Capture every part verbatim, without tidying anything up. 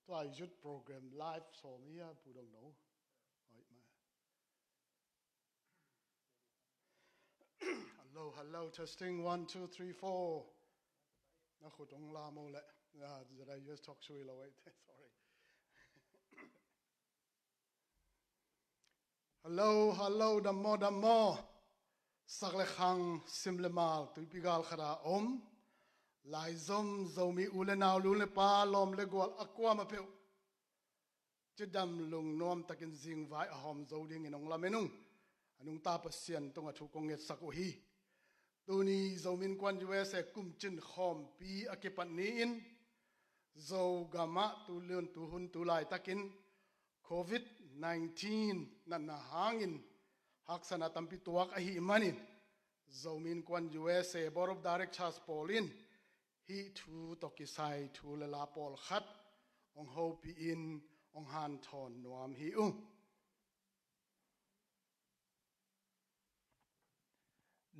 Tua youth program live sawm hi a, Pu Dong No. Oi, ma. Hello, hello, testing, one, two, three, four. Na khut ong la mo le. Ah, zada U S talk shui lo, wait, sorry. Hello, hello, dammo, dammo. Sak le khang, sim le mal, tuipi gal khata om. Laizom, Zomi u le nau, lu le pa, lawm le gual, a kuama peuh. Cidam lungnuam takin zingvai a hawm zo dingin ong lamen ung. A nungta Pasian tungah thu kong ngetsak uh hi. Tuni Zomi Innkuan U S A kumcin khawmpi a kipat ni-in Zogamah tulun tuhun tulaitakin covid nineteen natna hangin haksatna tampi tuak ahih manin Zomi Innkuan U S A Board of Directors pawl in hih thu tawh kisai thu le la pawlkhat hong hopih in hong hanthawn nuam hi ung.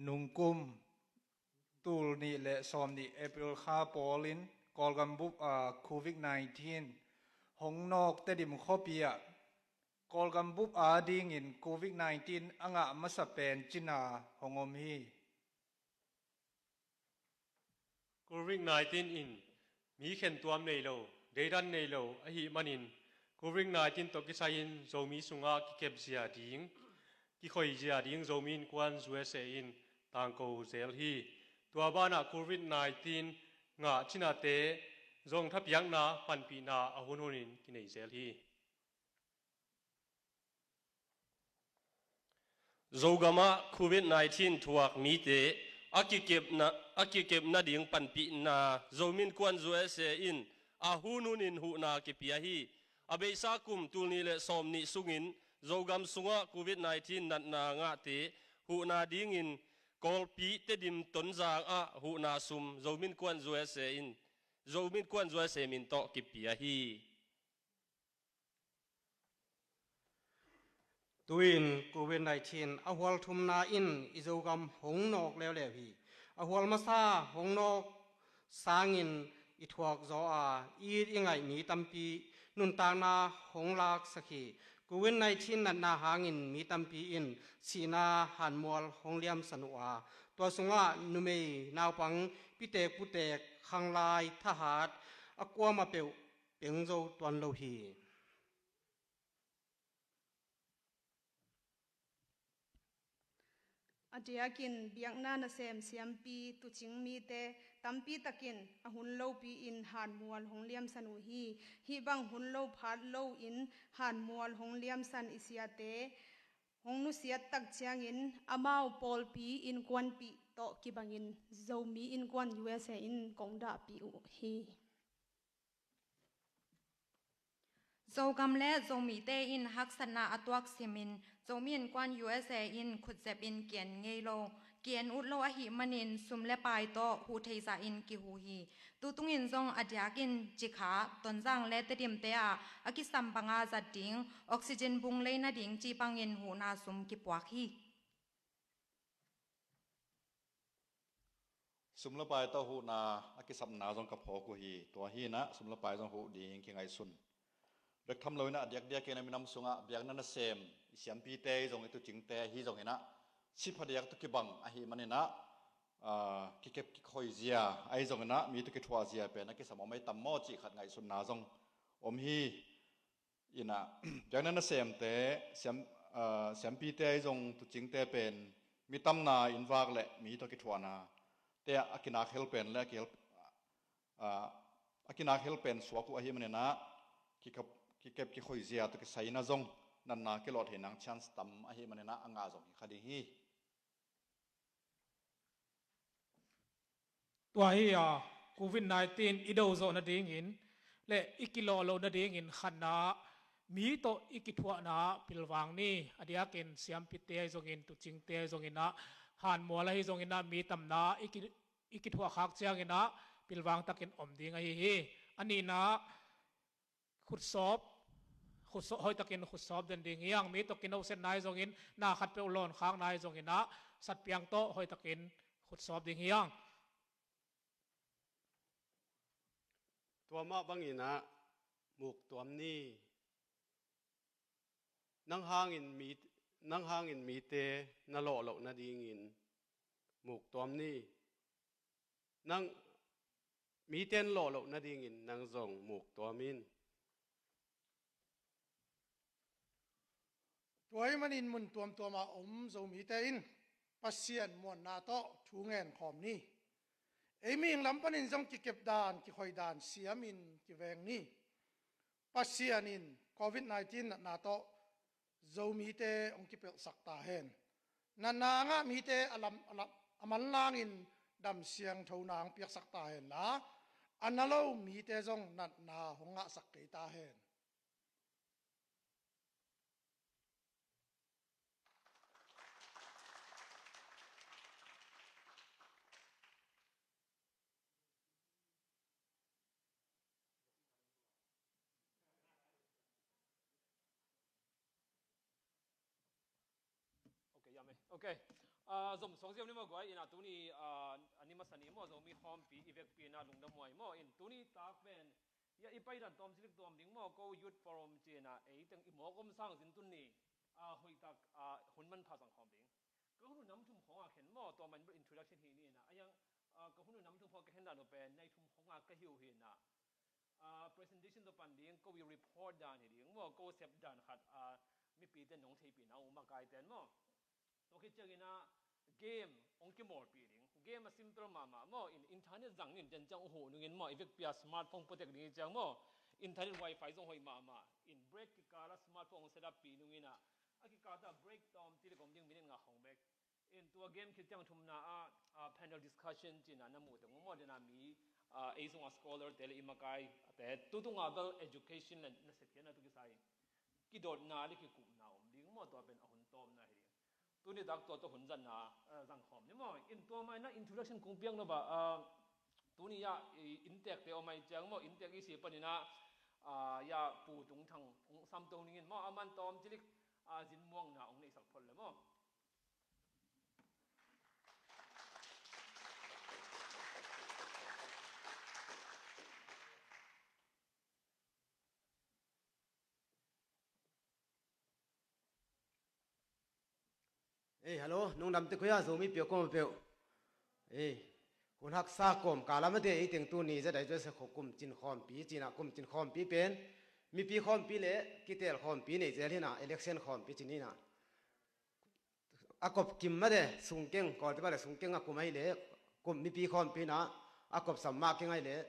Nungkum tul nih le sawm nih April kha pawlin Kawlgam bup a covid nineteen hong nawk Tedim khuapi ah Kawlgam bup adingin covid nineteen a ngah masa pen Cina hong om hi. Covid nineteen in mi khentuam nei lo, deidan nei lo ahih manin covid nineteen tawh kisai-in Zomi sungah kikepzia ding, kikhoizia ding Zomi Innkuan U S A in tangko zel hi. Tua banah covid nineteen ngah Cinate zong thapiakna panpihna a hunhunin kinei zel hi. Zogamah covid nineteen thuak mite a kikepna, a kikepna ding panpihna Zomi Innkuan U S A in a hunhunin huhna kipia hi. A beisa kum tul nih le sawm nih sungin Zogam sungah covid nineteen natna ngahte huhna dingin Kawlpi Tedim Tonzang ah huhna sum Zomi Innkuan U S A in, Zomi Innkuan U S A min tawh kipia hi. Tu-in covid nineteen a hual thumna in i Zogam hong nawk leuleu hi. A hual masa hong nawk sangin i thuak zaw a, i it i ngaih mi tampi nuntakna hong laksak hi. Covid nineteen natna hangin mi tampi in sihna hanmual hong liamsan uh a, tua sungah numei, naupang, pitek, putek, khanglai, thahat, a kuama peuh peng zo tuan lo hi. A diakin biakna nasem siampi tucing mite tampi takin a hun lopi in hanmual hong liamsan uh hi. Hih bang hun lo phat lo in hanmual hong liamsan i siate hong nusiat tak ciangin amau pawlpi innkuanpih tawh kibangin Zomi Innkuan U S A in kong dahpih uh hi. Zogam le Zomite in haksatna a tuak simin Zomi Innkuan U S A in khutzep in ki-en ngei lo, ki-en ut lo ahih manin sum le pai tawh huh theih zah in kihuh hi. Tutungin zong a diakin Cikha, Tonzang le Tedimte ah a kisam banga zat ding oxygen bung lei nading cih bangin huhna sum kipuak hi. Sum le pai tawh huhna a kisapna zong ka phawk uh hi. Tua hi inah sum le pai zong huh ding kingaihsun. Bek tham lo inah a diakdiakin a minam sungah biakna nasem i siampite ahi zong, i tucingte ahi zong inah sipha diak tawh kibang ahih man inah, aa, kikep kikhoizia ahi zong inah mi tawh kithuahzia pen a kisam om ahi tam maw cih khat ngaihsunna zong om hi. Inah biakna nasemte, siam, aa, siampite ahi zong tucingte pen mi tamna in vak le mi tawh kithuahna te a kinak hel pen le a kihel, aa, a kinak hel pen suak uh ahih man inah kikep, kikep kikhoizia tawh kisai inah zong natna kilawh thei nang chance tam ahih man inah a ngah zong hi kha ding hi. Tua hi a, covid nineteen i do zawh nadingin le i kilawh loh nadingin khatna mi tawh i kithuahna pilvang ni. A diakin siampite ahi zongin, tucingte ahi zong inah hanmual ahi zong inah mi tamna i ki, i kithuah khak ciang inah pilvang takin om ding ahi hi. A nihna khutsawp, khutsawp, hoihtakin khutsawp den ding hi hang. Mi tawh kinohsetna ahi zongin, na khatpeuh lawnkhakna ahi zong inah satpiang tawh hoihtakin khutsawp ding hi hang. Tua mah bangin ah muk tuam ni. Nang hangin mi, nang hangin mite na lawh loh nadingin muk tuam ni. Nang, mite na lawh loh nadingin nang zong muk tuam in. Tua ahih manin mun tuamtuam a om Zomite in Pasian muanna tawh thu ngen khawm ni. Ei mihing lam panin zong kikep dan, kikhoih dan, siamin kiveng ni. Pasian in covid nineteen natna tawh Zomite hong kipelhsak ta hen. Natna a ngah mite a lam, a lam, a manlangin dam siangtho na hong piaksak ta hen la, a na lo mite zong natna hong ngahsak kei ta hen. Ok, yam e. Ok. Ah, zom suak ziau ni maw guai, in ah tuni, ah, a ni masa ni maw, Zomi khawmpi i vekpi in ah lungdam huai maw, in tuni tak pen, ya, i paidan tawm cilik tuam ding maw, ko Youth Forum ci in ah ei teng i mawk om sang zin tun ni, ah, hoih tak, ah, hun manpha zang khawm ding. Ka hun uh nam thum khawng a khen maw, tua man introduction hi ni in ah, a yang, ah, ka hun uh nam thum khawng ka khen dan uh pen, nai thum khawng a ka hi uh hi in ah, ah, presentation tawh pan ding, ko i report dan hi ding maw, ko sep dan khat, ah, mipite nong theihpihna uh makaite in maw. Tua khit ciangin ah game hong kimawlpih ding. Game a simple mahmah maw, in internet zang ning, ciang uh huh nungin maw, i vekpi a smartphone puatek ding hi ciang maw, internet wifi zong hoih mahmah. In break kikal a smartphone hong set up pih nungin ah, a kikal ta break tawm cilik om ding, minute nga khawng bek. In tua game khit ciang thumna ah, ah, panel discussion ci in ah na muh teng uh maw, den a mi, ah, ei sung a scholar te le i makai te, tutung a bel education le nasetkhiatna tawh kisai kidotna le kikupna om ding maw, tua pen a hun tawmna hi ding. Tuni tak tua tawh hun zatna, ah, zang khawm ni maw. In tua mah in ah introduction kong piak nop ah, ah, tuni ah i innteekte om ahih ciang maw, innteek i si panin ah, ah, ya Pu Tung Thang hong samto ning in maw, a man tawm cilik, ah, zinmuangna hong neihsak phot le maw. Ei, hello, nung dam tek uh hia, Zomi peuh, kawm peuh. Ei, hun haksa kawm kala mate, ei teng tuni ZIUSA khawng kumcin khawmpi ci in ah, kumcin khawmpi pen mipi khawmpi le kiteel khawmpi nei zel hi in ah, election khawmpi ci ni in ah. A kop kim mate, sungkeng, Kawlte bang le sungkeng a kum ahih leh, kum mipi khawmpi in ah, a kop sam mah keng ahih leh,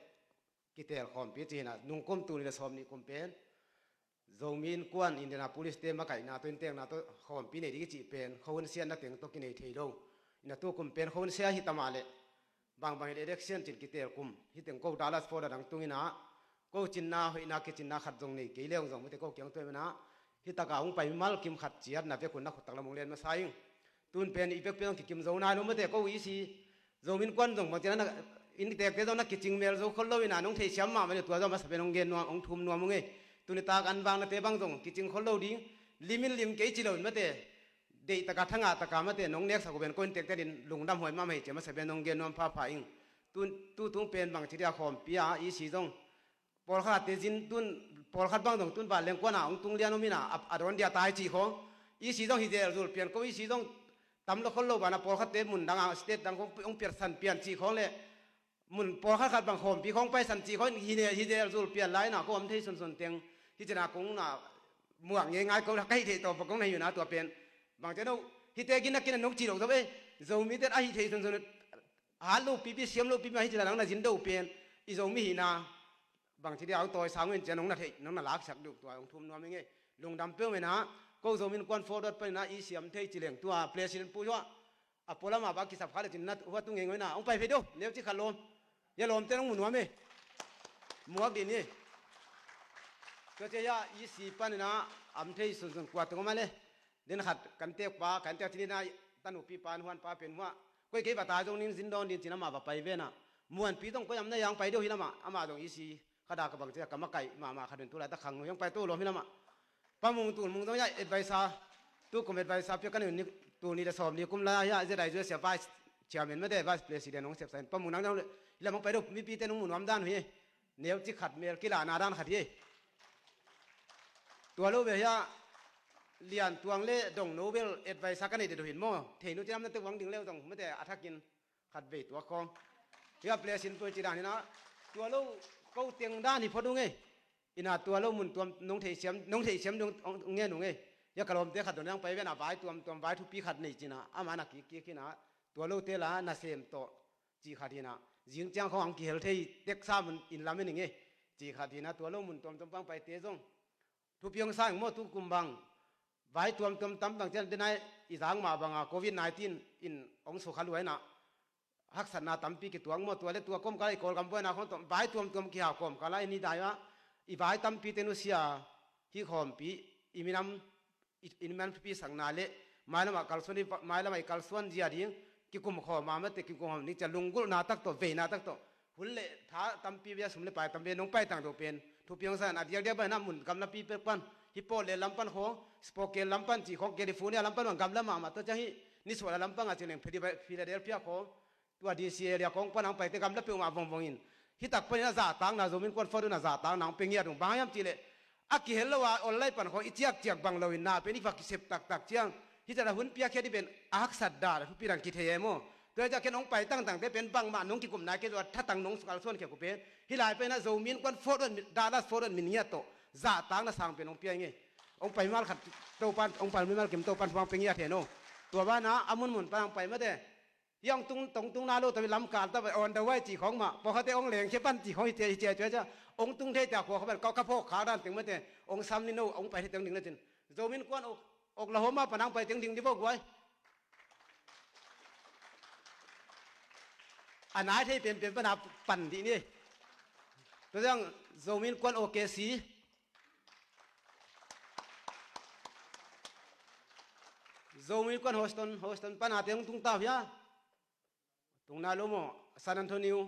kiteel khawmpi ci hi in ah, nung kum, tuni le sawm nih kum pen Zomi Innkuan, Indianapolis te makaihna tawh, innteekna tawh khawmpi nei ding i cih pen, khuahun siatna teng tawh kinei thei lo. In ah tu kum pen khuahun sia hi ta mah leh, bangbang hi leh election cin kiteel kum, hi teng ko Dallas Fort Worth a dang tung in ah, ko cinna hoihna, kicinna khat zong nei kei le hong zong mate, ko kiang tua hi in ah, hi tak a hong pai mimal kim khat ciat na vek un na khut tak lam hong len masa ing. Tun pen i vekpi zong kikim zo nai lo mate, ko EC, Zomi Innkuan zong bang ci in ah, innteekte zong na kicing mel zo khol lo in ah, nong theihsiam mahmah le tua zong masa pen hong gen nuam, hong thum nuam ung ei. Tuni tak an vangnate bang zong kicing khol lo ding, lim in lim kei ci lo in mate, deih tak a, thangah tak a mate nong neksak uh pen ko innteekte adingin lungdam huai mahmah hi ci a masa pen hong gen nuam phapha ing. Tu, tutung pen bang ci dia, khawmpi a EC zong pawlkhat te zin tun, pawlkhat bang zong tun vanleng kuan a hong tung lian om in ah, a, a dawn dia tai cih khawng. EC zong hi zel zul pian, ko EC zong tam lo khol lo ban ah pawlkhat te mun dang a, state dang khawng hong piatsan pian cih khawng le, mun pawlkhat khat bang khawmpi khawng paisan cih khawng hi ne, hi zel zul pian lai in ah, ko om thei sunsun teng hi ci in ah kong na muak ngeingai, ko ka hih theih tawh pa kong na hi uh in ah, tua pen bang ci in ah, hihte gina kin a nong ci lo zo ei, Zomite a hih theih sunsun, hat lo pipi, siam lo pipi mah hi ci in ah, nang na zin do pen i Zomi hihna bang ci dia, hong tawisang uh in ci a nong na theih, nong na laksak ding uh tua hong thum nuam ing ei. Lungdam peuhmah in ah, ko Zomi Innkuan Fort Worth pan in ah EC a om thei ci leng, tua president pu hua, a pualam a bang kisap kha le cin na hua tung ngei ngoi in ah, hong pai phei dih, neu ci khat lawm. Hia lawmte nong mu nuam ei. Muak dih ni. Tua ci a hia EC pan in ah a om thei sunsun kua tung om a le. Den khat kan teek pa, kan teek ci ni in ah, tanupi pa, an huan pa pen hua, koi kei va tai zong ning zin dawn ding ci in amah va pai ve in ah. Muanpi zong koi am na hiang pai deuh hi lam ah, amah zong EC khat a ka bang ci a ka makaih mahmah khat un, tu laitak khangno hiang pai to lawm hi lam ah. Pa Mung Tul Mung zong hia advisor, tu kum advisor pia ka nei un, tul nih le sawm nih kum lai hia ZIUSA vice chairman mate, vice president hong sepsa in, Pa Mung nang zong hi lam hong pai deuh, mipite nong mu nuam dan uh hi. Neuci khat mel kilahna dan khat hi. Tua lo ve hia, Lian Tuang le Dong No bel advice ka nei deuh hin maw. Theihnu cinam na te uang ding leu zong mate a thakin khat vei tua khawng. Hia place in poi ci dan hina. Tua lo ko teng dan hi phot ung ei. Ina tua lo mun tuam nong theisiam, nong theisiam dong ngen ung ei. Hia ka lawmte khat dong dang pai ve na vai tuamtuam vai thupi khat nei cina. Ama na kik kik hina. Tua lo te la na sem tawh. Ci khat hina. Zing ciang khawng ang kihel thei tek sa mun in lam in ing ei. Ci khat hina tua lo mun tuamtuam pang paite zong. Thupi hong sa ing maw tu kum bang. Vai tuamtuam tam bang cian denai i zang mah banga covid nineteen in hong sukha luaina. Haksatna tampi kituang maw tua le tua kawmkala i Kawlgam buaina khawng tuam vai tuamtuam kiha kawmkala i ni dai ah. I vai tampi te nusia hi khawmpi i minam i, i minam thupi sakna le mailamah kalsuan i, mailamah i kalsuan zia ding kikum khawm a mate kikum khawm ding cia lunggulhna tak tawh veina tak tawh hun le tha tampi via sum le pai tampi nong paitang deuh pen thupi hong sa in a diakdiak banah mun gamlapi pek pan hi Portland lam pan khawng Spokane lam pan ci khawng California lam pan bang gamla mahmah tua ciang hi nisuahna lam pangah ci leng Phila-, Philadelphia khawng tua D C area khawng pan hong paite gamla peuhmah vongvong in hi tak panin a zahtakna Zomi Innkuan Forward in a zahtakna hong pia ngiat ung bang hiam cihleh a kihel lo a online pan khawng i ciakciak bang lo in na pen i va kisep taktak ciang hi tak a hun piakhia dih pen a haksat dan a thupi dan kithei e maw. Tua hi ciah ken hong pai tangtangte pen bangmah nong kikum nai kei tua thatang nong kalsuan khiak uh pen hih lai pen a Zomi Innkuan Forward, Dallas Forward min ngiat tawh zahtakna sang pen hong pia ing ei. Hong pai mal khat Topan hong pai mal kim Topan thuang pia ngiat hen aw. Tua banah a munmun pan hong pai mate hi hong tung tong tung na lo tawi lamkal tawi on the way ci khawng mah pawlkhatte hong lengkhia pan ci khawng hi cia hi cia cia cia hong tung thei tia khua kha pan ka phawk khak dan teng mate hong sam ni no hong pai thei teng ding le cin Zomi Innkuan Oklahoma pan hong pai teng ding di bo guai. A nai thei penpen pana pan dih ni. Tua ciang Zomi Innkuan O K C Zomi Innkuan Houston, Houston pana te hong tung tau hia. Tung nai lo maw San Antonio.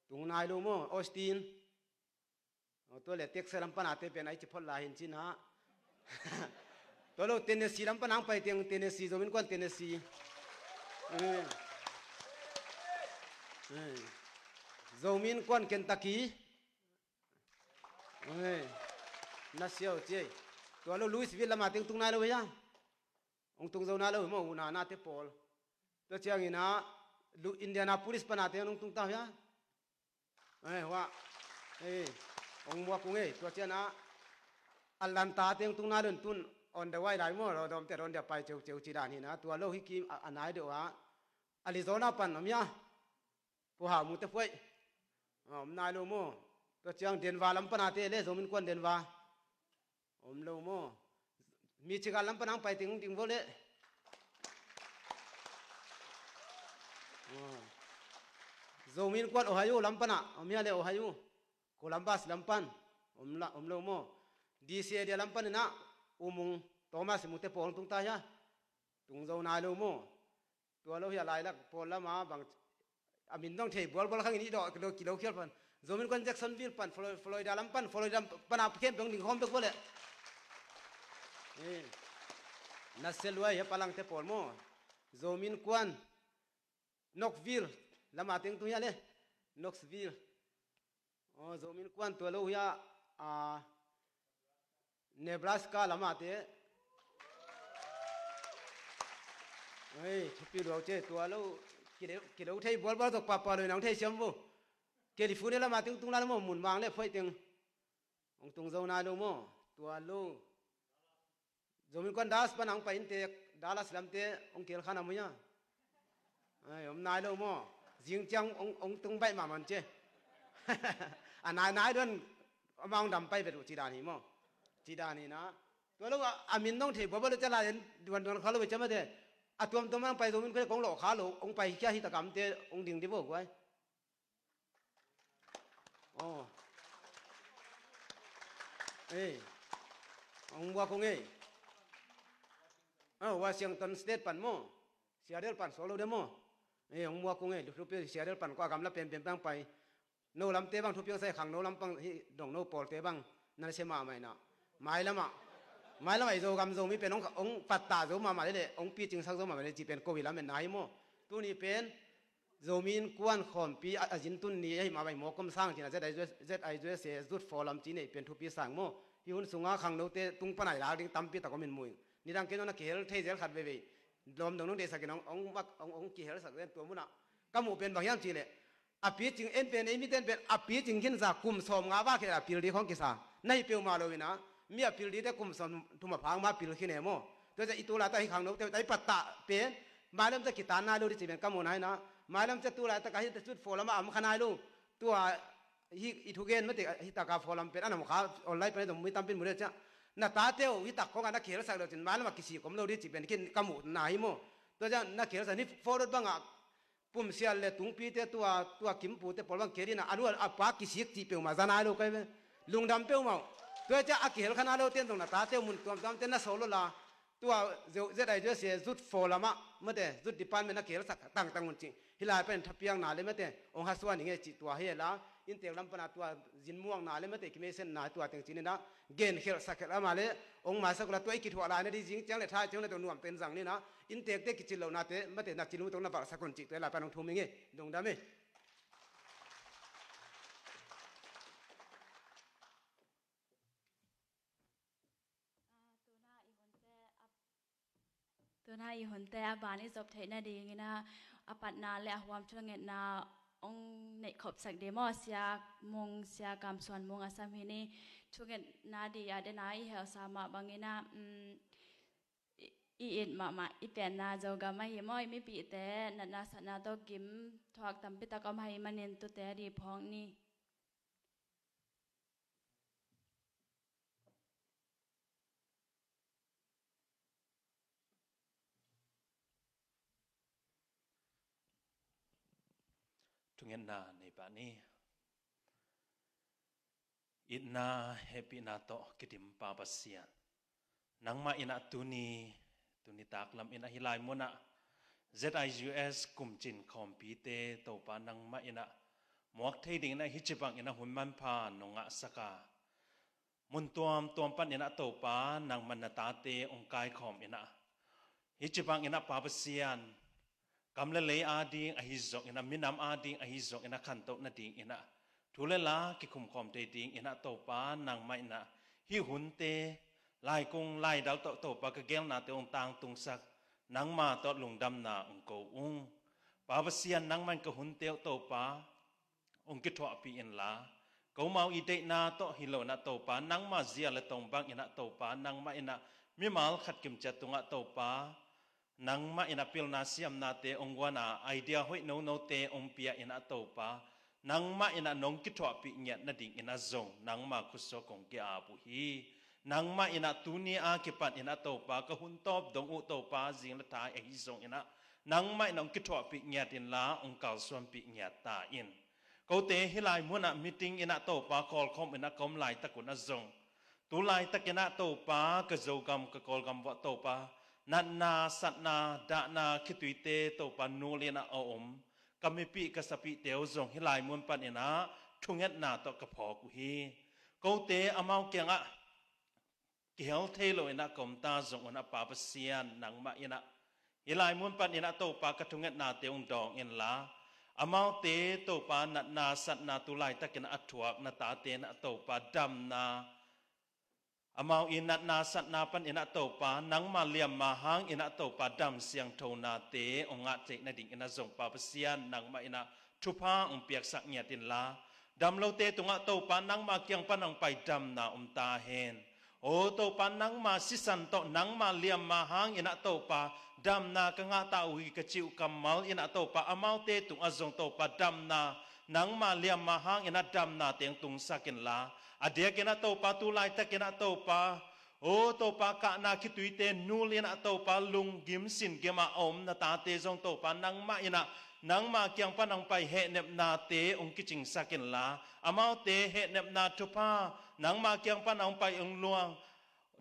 Tung nai lo maw Austin. Tua le Texas lam pana te pen ai ci phot lai hin cin ha. Tua lo Tennessee lam pana ang pai teng Tennessee Zomi Innkuan Tennessee. Zomi Innkuan Kentucky. Na siau ciai. Tua lo Louisville lama teng tung nai lo hia. Hong tung zo nai lo hi maw una nate pawl. Tua ciangina Indianapolis pana teng hong tung tau hia. Hua hong muak ung ei tua ciana Atlanta teng tung nai lo in tun on the way lai maw lo dawmte on dia pai ceuceu ci dan hina tua lo hi kim a nai deuh a Arizona pan om hia. Pu hau mute phuaih. Om nai lo maw. Tua ciang Denver lam pana te le Zomi Innkuan Denver. Om lo maw. Michigan lam pana ang pai ting ding vo le. Zomi Innkuan Ohio lam pana om hia le Ohio. Columbus lam pan om lo maw. D C area lam panina U Mung Thomas mute pawl tung ta hia. Tung zo nai lo maw. Tua lo hi a lailak pawl lama bang a min dong thei bualbual khangin i dawh kilo kilo khial pan Zomi Innkuan Jacksonville pan Florida lam pan Florida pana khempeuh ding khawm pek bawleh. Na sia luai hi a palangte pawl maw. Zomi Innkuan Knoxville lama teng tung hia le. Knoxville. Zomi Innkuan tua lo hia. Nebraska lamate. Thupi luau ce tua lo. Kilo thei bualbual zok papa lo inang thei siam vo. California lama teng tung lai lo maw mun mang le phuai teng. Hong tung zo nai lo maw tua lo. Zomi Innkuan Dallas pan ang pai inntek Dallas lamte hong kel khan a muia. Om nai lo maw. Zing ciang hong tung baih mahmah ce. A nai nai duan ama hong dam pai vet uh ci dan hi maw. Ci dan hi na. Tua lo a min dong thei buabua lo ce lai en duan duan kha lo ve ce mate. A tuamtuam ang pai Zomi Innkuan kong lawh kha lo hong pai khia hi takamte hong ding di vo guai. Aw. Ei. Hong buak hong ei. Aw, Washington State pan maw. Seattle pan suak lo de maw. Ei, hong buak hong ei. Lutlupi Seattle pan kua gamla penpen pang pai. No lamte bang thupiang sai khang no lampang hi dong no pawlte bang. Nan se mahmah inah. Mailamah. Mailamah i Zogam Zomi pen hong pattah zo mahmah leh hong picingsak zo mahmah leh ci pen ko i lamen na hi maw. Tuni pen Zomi Innkuan khawmpi a, a zin tun ni ahi mah bang, Mawkom sang cih na Z I U S, Z I U S A Youth Forum cih neih pen thupi sang maw. Hih hun sungah khangnote tung pan a i lak ding tampi tak om in mu ing. Nidang ken hong na kihel thei zel khat veivei. Lawm dong nong deihsak in hong, hong, hong, hong kihelsak zen tua munah. Ka muh pen bang hiam cih leh, a picing en pen, ei mite en pen a picing khinsa kum sawmnga va khel a pil ding khawng kisa. Na hi peuhmah lo in ah, mi a pil dingte kum sawmthum a phak ma pil khin e maw. Tua ciang i tu laitak hih khangnote, tai pattah pen, mailam ciang kitan nai lo ding cih pen ka muhna in ah, mailam ciang tu laitak a hih Youth Forum ah a om kha nai lo. Tua hih i thugen mate, hih taka forum pen a na om kha, online pen a zong mi tampi in mu ding ciang. Na tate uh hih tak khawng ah na kihelsak lo cin, mailam ah kisik om lo ding cih pen khin ka muhna hi maw. Tua ciang na kihelsak ni forward bangah, Pumsial le Tungpite tua, tua Kimpute pawl bang kei ding a, a nu a pa kisik cih peuhmah za nai lo kai ve. Lungdam peuhmah uh. Tua ciang a kihel kha nai lote in zong na tate uh mun tuamtuamte na sawl uh la. Tua Z I U S A Youth Forum ah, mate, Youth Department na kihelsak tangtang un cih. Hih lai pen thapiakna le mate, hong hasuan hi ing e cih tua hi la. Inntek lam pana tua zinmuakna le mate, kimeisenna tua teng cih ni na. Gen khelh sak khelh a mah le, hong maisak uh la tua i kithuah lai na ding zing ciang le tha ciang le tua nuam ten zang ni na. Inntekte kicin lohnate, mate na cin uh tawh na valhsak un cih tua i lai pan hong thum ing e. Lungdam e. Ah, tuna i hunte a, tuna i hunte a ban i zop theih nadingin ah, a patna le a huam thungetna hong neih khopsak ding maw, Sia Mung, Sia Kam Suan Mung a sam hi ni. Thungetna ding a dena i helsa mah bangin ah, um, i, i it mahmah i pianna Zogam ahi maw, i mipihte natna satna tawh gim thuak tampi tak om ahi manin tute a ding phawk ni. Thungetna nei pah ni. Itna hehpihna tawh kidim Pa Pasian, nangmah in ah tuni, tuni taklam in ah hih lai munah Z I U S kumcin khawmpite Topa nangmah in ah muak thei dingin ah hih ci bangin ah hun manpha nong ngahsak a, mun tuamtuam panin ah Topa nangmah na tate hong kaikhawm in ah, hih ci bangin ah Pa Pasian, gam le lei ading ahi zongin ah, minam ading ahi zongin ah khantoh nadingin ah, thu le la kikhumkhawm thei dingin ah Topa nangmah in ah hih hunte, laikung laidal tawh Topa ka gelnate hong tangtungsak, nangma tawh lungdamna hong ko ung. Pa Pasian, nangmah in ka hunte uh Topa hong kithuahpih inla, komau i deihna tawh hi lo in ah Topa, nangma zia le tong bangin ah Topa, nangmah in ah mimal khat kimciat tungah Topa, nangmah in ah pilna siamnate hong guan a, idea hoih nonote hong pia in ah Topa, nangmah in ah nong kithuahpih ngiat nadingin ah zong nangma khutsuak kong ki-ap uh hi. Nangmah in ah tuni a kipan in ah Topa, ka hun tawp dong uh Topa, zing le thai ahi zongin ah nangmah in ah hong kithuahpih ngiat inla, hong kalsuanpih ngiat ta in. Kote hih lai munah meeting in ah Topa kawlkhawm in ah ka om laitak un ah zong, tu laitakin ah Topa ka Zogam ka Kawlgam vuah Topa natna satna dahna khituite Topa nul in ah a om ka mipih ka sapihte uh zong hih lai mun panin ah thungetna tawh ka phawk uh hi. Kote amau kiangah kihel thei lo in ah ka om ta zong un ah Pa Pasian, nangmah in ah hih lai mun panin ah Topa ka thungetnate hong dawng inla, amaute Topa natna satna tu laitakin ah a thuak na tate in ah Topa damna, amau i natna satna panin ah Topa nangma liamma hangin ah Topa dam siangthonate hong ngah theih nadingin ah zong Pa Pasian, nangmah in ah thupha hong piaksak ngiat inla, dam lote tungah Topa nangma kiang pan hong pai damna om ta hen. O Topa, nangma sisan tawh nangma liamma hangin ah Topa damna ka ngah ta uh hi ka cih uh kammal in ah Topa, amaute tungah zong Topa damna, nangma liamma hangin ah damna teng tungsak inla, a diakin ah Topa tu laitakin ah Topa, o Topa, kahna khituite nul in ah Topa lunggim singim a om na tate zong Topa nangmah in ah nangma kiang pan hong pai hehnepnate hong kicingsak inla, amaute hehnepna thupha nangma kiang pan hong pai hong luang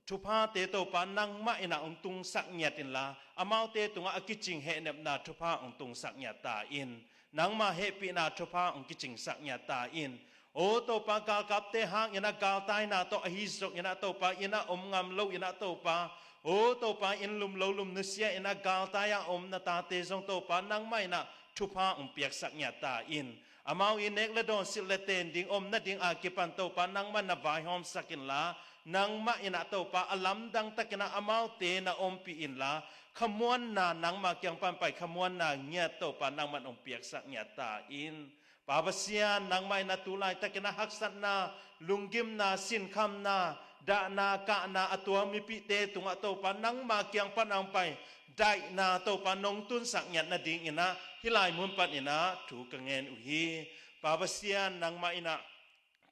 thuphate Topa nangmah in ah hong tungsak ngiat inla, amaute tungah a kicing hehnepna thupha hong tungsak ngiat ta in. Nangma hehpihna thupha hong kicingsak ngiat ta in. O Topa, galkapte hangin ah galtaina tawh ahi zongin ah Topa, inn ah om ngam lo in ah Topa, o Topa, inn lum lo lum nusia in ah galtai a om na tate zong Topa nangmah in ah thupha hong piaksak ngiat ta in. Amau i nek le dawn, silh le ten ding om nading a kipan Topa nangmah na vaihawmsak inla, nangmah in ah Topa a lamdang takin ah amaute na ompih inla, khamuanna nangmah kiang pan pai khamuanna ngiat Topa nangmah hong piaksak ngiat ta in. Pa Pasian, nangmah in ah tu laitakin ah haksatna, lunggimna, sinkhamna, dahna, kahna a tuang mipihte tungah Topa nangmah kiang pan hong pai daihna Topa nong tunsak ngiat nadingin ah hih lai mun panin ah thu ka ngen uh hi. Pa Pasian, nangmah in ah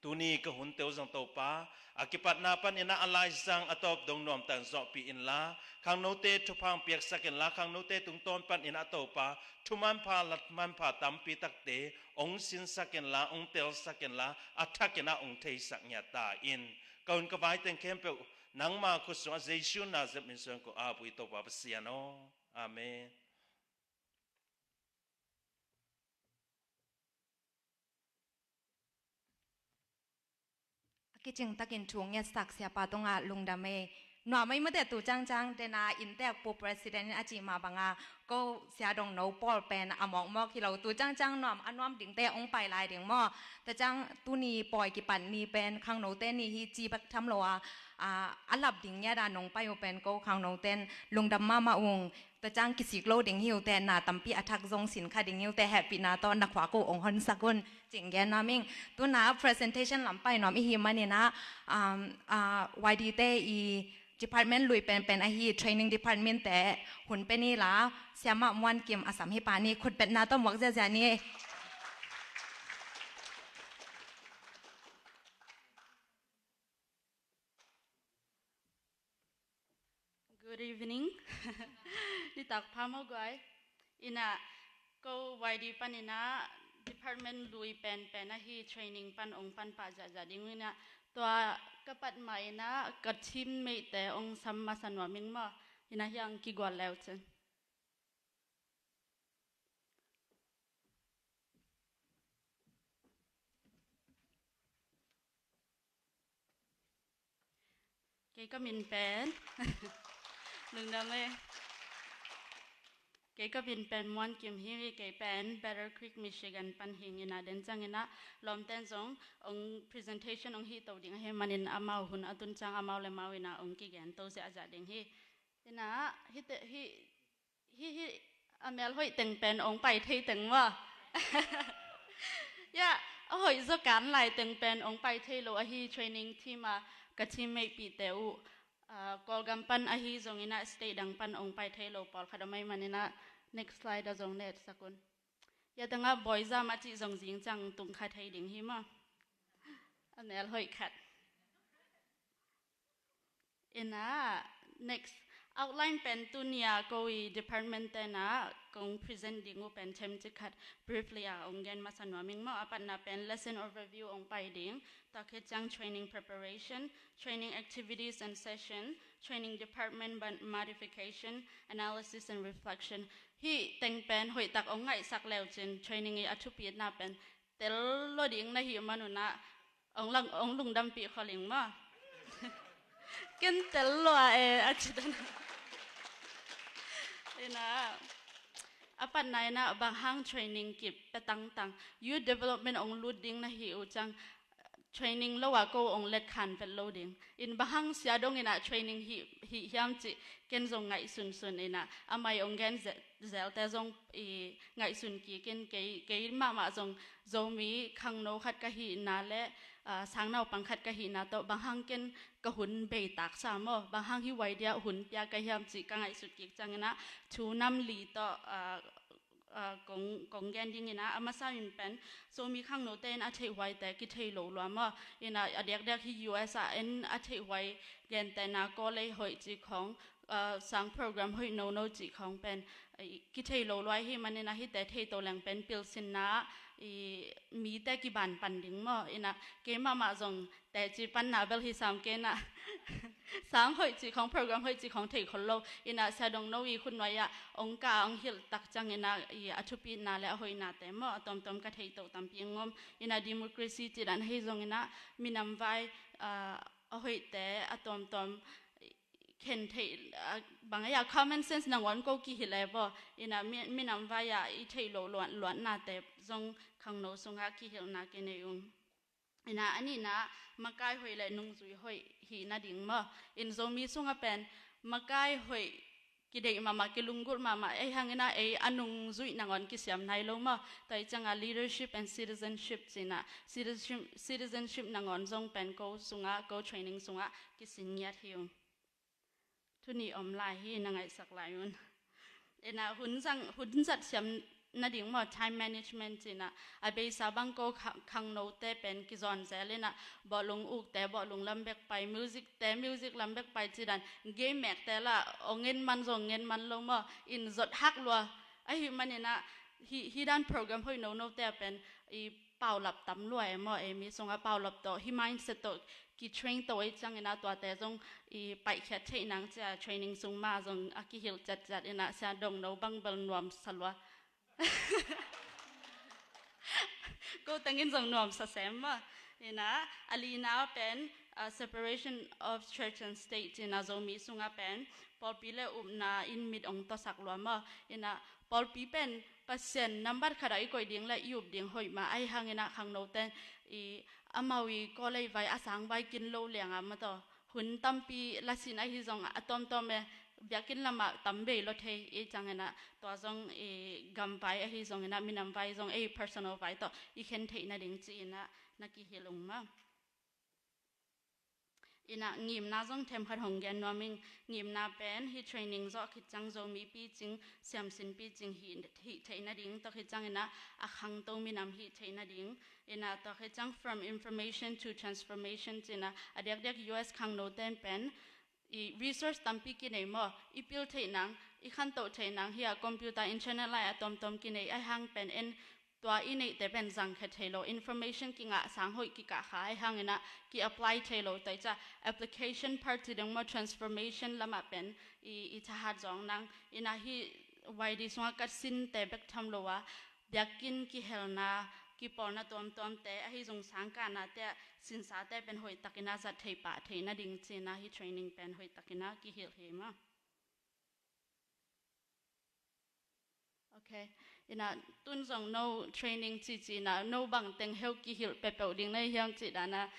tuni ka hunte uh zong Topa a kipatna panin ah a laizang a tawp dong nuamtang zawhpih inla, khangnote thupha hong piaksak inla, khangnote tungtawn panin ah Topa thu manpha lat manpha tampi takte hong sinsak inla, hong telsak inla, a thakin ah hong theisak ngiat ta in. Ka hun ka vai teng khempeuh nangma khut sungah Jesu Nazareth min suang ko a bui Topa Pasian aw. Amen. A kicing takin thu ngetsak siapa tungah lungdam ei. Nuam ei mate tu cangcang dena inntek pu president in a cih mah banga ko sia dong no pawl pen a mawkmawk hi lo, tu cangcang nuam a nuam dingte hong pai lai ding maw? Tua ciang tuni pawi kipan ni pen khangnote ni hi ci bek tham lo a, a, a lap ding ngiat a nong pai uh pen ko khangnote in lungdam mahmah ung. Tua ciang kisik lo ding hi uh teh, na tampi a thak zong sin kha ding hi uh teh, hehpihna tawh na khua ko hong honsak un cih gen nuam ing. Tu-in ah presentation lam pai nuam i hi manin ah, um, ah, Y D te i department lui penpen ahi training department te hun pe ni la, Siamah Muan Kim a sam hi pa ni, khutbetna tawh muak ziahziah ni. Good evening. Nitak pha maw guai. Ina ko Y D pan ina department lui penpen ahi training pan ong pan pah ziahziah ding ina, tua ka pat ma ina ka teammate te ong sam masa nuam ing maw. Ina hiang kigual leu cin. Kei ka min pen lungdam e. Kei ka min pen Muan Kim hi, kei pen Battle Creek, Michigan pan hi ing ina, den ciang ina lawmten zong ong presentation ong hi to ding ahi manin amau hun a tun ciang amau le mau ina ong kigen to ziahziah ding hi. Ina hite hi Hi hi, a mel hoih teng pen ong pai thei teng maw? Ya, a hoih zaw kan lai teng pen ong pai thei lo ahi training team a ka teammate pihte uh, ah, Kawlgam pan ahi zong ina state dang pan ong pai thei lo pawlkhat a mai man ina next slide a zong net sak un. Ya tanga boy zam a cih zong zing ciang tung kha thei ding hi maw? A mel hoih khat. Ina, next outline pen tunia ko i department tena kong present ding uh pen themcik khat briefly a ong gen masa nuam ing maw. A patna pen lesson overview ong pai ding. Tua khit ciang training preparation, training activities and session, training department ban-, modification, analysis and reflection. Hi teng pen hoih tak ong ngaihsak leu cin training i a thupitna pen tel lo ding na hi manuna ong lang, ong lungdampih khol ing maw? Ken tel lo a e, a ci dan. Ina, a patna ina bang hang training kip pe tangtang youth development ong lut ding na hi uh ciang training lo a ko ong let khan vet lo ding. In bang hang sia dong ina training hi, hi hiam ci ken zong ngaihsunsun ina, a mai ong gen ze-, zelte zong i ngaihsun kik in kei, kei mahmah zong Zomi khangno khat ka hihna le, ah, sangnaupang khat ka hihna tawh bang hang ken ka hun bei taksa maw, bang hang hi wai dia hun pia ka hiam cih ka ngaihsut kik ciang ina thu nam li tawh, ah, ah, kong, kong gen ding ina, a masa in pen Zomi khangnote in a theihhuaite kithei lo lua maw, ina a diakdiak hi U S a en a theihhuai gentena kawlei hoih cih khawng, ah, sang program hoih nono cih khawng pen, ah, kithei lo luai hi manina hite thei to leng pen pilsinna i mite kiban pan ding maw? Ina kei mahmah zong teci panna bel hi sam kena. Sang hoih cih khawng, program hoih cih khawng thei khol lo. Ina sia dong no i khut nuai ah ong ka ong hilh tak ciang ina i a thupitna le a hoihnate maw a tawmtawm ka thei to tampi ngom. Ina democracy cih dan hei zong ina minam vai, ah, a hoihte a tawmtawm khen theih, ah, bang a common sense nangawn ko kihilh e baw. Ina mi, minam vai-ah i theih loh luat, luatnate zong khangno sungah kihilhna kinei ung. Ina a nihna makai hoih le nungzui hoih hih nading maw. In Zomi sungah pen makai hoih kideih mahmah, kilunggulh mahmah, ei hangina ei a nungzuih nangawn kisiam nai lo maw. Tua i cianga leadership and citizenship cina citizenship, citizenship nangawn zong pen ko sungah, ko training sungah kisin ngiat hi ung. Thu nih om lai hi, na ngaihsak lai un. Ina hun zang, hun zat siam nading maw, time management cina a beisa bang ko kha-, khangnote pen kizon zel ina bawlung ukte bawlung lam bek pai, music te music lam bek pai cidan, game mekte la ong ngen man zong ngen man lo maw, in zot hak lua. Ahi manina hi, hi dan program hoih nonote a pen i paulap tam lua e maw, ei mi sungah paulap tawh, hi mindset tawh kitrain to ei ciangina tuate zong i paihkhiat theih nang cia training sung mah zong a kihilh ciatciat ina sia dongno bang bel nuamsa lua. Ko tengin zong nuamsa sem maw. Ina a lina pen, ah, separation of church and state cina Zomi sungah pen pawlpi le upna in mit ong tawsak lua maw. Ina pawlpi pen Pasian nambat khatah i koih ding le i up ding hoih mah, ahi hangina khangnoten i amau i kawlei vai a sang vai kin lo lianga mataw hun tampi lasin ahi zong a tawmtawm e, biakinn lamah tam bei lo thei i ciangina tua zong i gam vai ahi zongina minam vai zong ei personal vai tawh i khen theih nading ci-ina na kihilh ung maw. Ina ngimna zong themkhat hong gen nuam ing. Ngimna pen hi training zawh khit ciang Zomi picing, siamsin picing hih, hih theih nading, tua khit ciangina a khangto minam hih theih nading. Ina tua khit ciang from information to transformation cina a diakdiak U S khangnoten pen i resource tampi kinei maw, i pil theih nang, i khantoh theih nang hi a computer, internet lai a tawmtawm kinei, ahi hang pen en tua i neihte pen zangkhia thei lo, information kingah sang hoih kikah kha ahi hangina ki-apply thei lo. Tua i ca application part ci ding maw, transformation lamah pen i, i thahat zawng nang. Ina hi Y D sungah ka sinte bek tham lo a biakinn kihelna, kipawlna tuamtuamte ahi zong sangkahnate ah sinsate pen hoihtakina zat theih pah theih nading cina hi training pen hoihtakina kihilh hi maw. Ok. Ina tun zong no training cici ina no bang teng heu kihilh peuhpeuh ding na hi hiam cih dana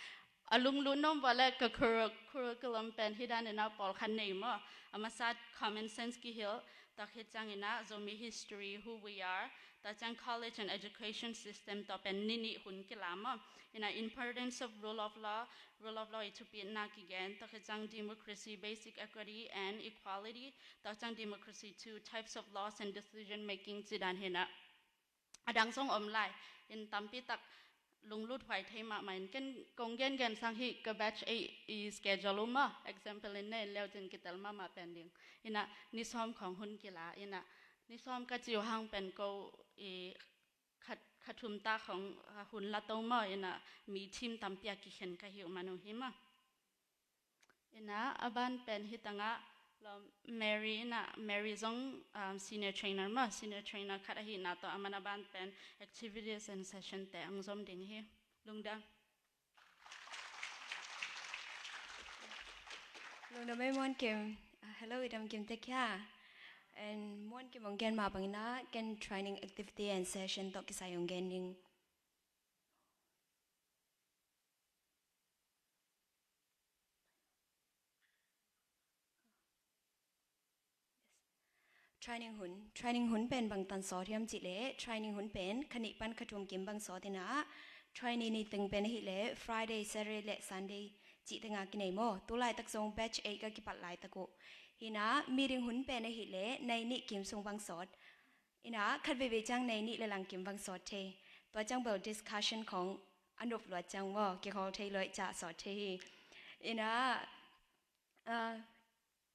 a lunglut nuam vua le ka curri-, curriculum pen hi dan ina pawlkhat nei maw. A masa common sense kihilh, tua khit ciangina Zomi history, who we are, tua ciang college and education system tua pen ni nih hun kila maw. Ina importance of rule of law, rule of law i thupitna kigen, tua khit ciang democracy, basic equity and equality, tua ciang democracy, two types of laws and decision making ci dan hi na. A dang zong om lai, in tampi tak lunglut huai thei mahmah in ken kong gengen sang hi ka batch eight i schedule um a, example in ne leu cin kitel mahmah pen ding. Ina ni sawm khawng hun kila, ina ni sawm ka ci uh hang pen ko i khat, khat thum ta khawng, ah, hun la to maw, ina mi team tampi a kikhen ka hi uh man uh hi maw. Ina a ban pen hi tangah lawm Mary, ina Mary zong, um, senior trainer maw, senior trainer khat ahihna tawh a man a ban pen activities and session te ang zom ding hi. Lungdam. Lungdam ei Muan Kim. Ah, hello, i dam kim tek hia. And Muan Kim ong gen mah bangina ken training activity and session tawh kisai ong gen ding. Training hun, training hun pen bangtan sawt hiam cih leh, training hun pen kha nih pan kha thum kim bang sawt ina, training ni teng pen ahih leh Friday, Saturday le Sunday cih tenga kinei maw. Tu laitak zong batch eight ka kipat laitak uh. Hina meeting hun pen ahih leh nai nih kim sung bang sawt. Ina khat veivei ciang nai nih le lang kim bang sawt thei. Tua ciang bel discussion khawng a nup luat ciang maw, kikhawl thei luat ciang sawt thei hi. Ina, ah,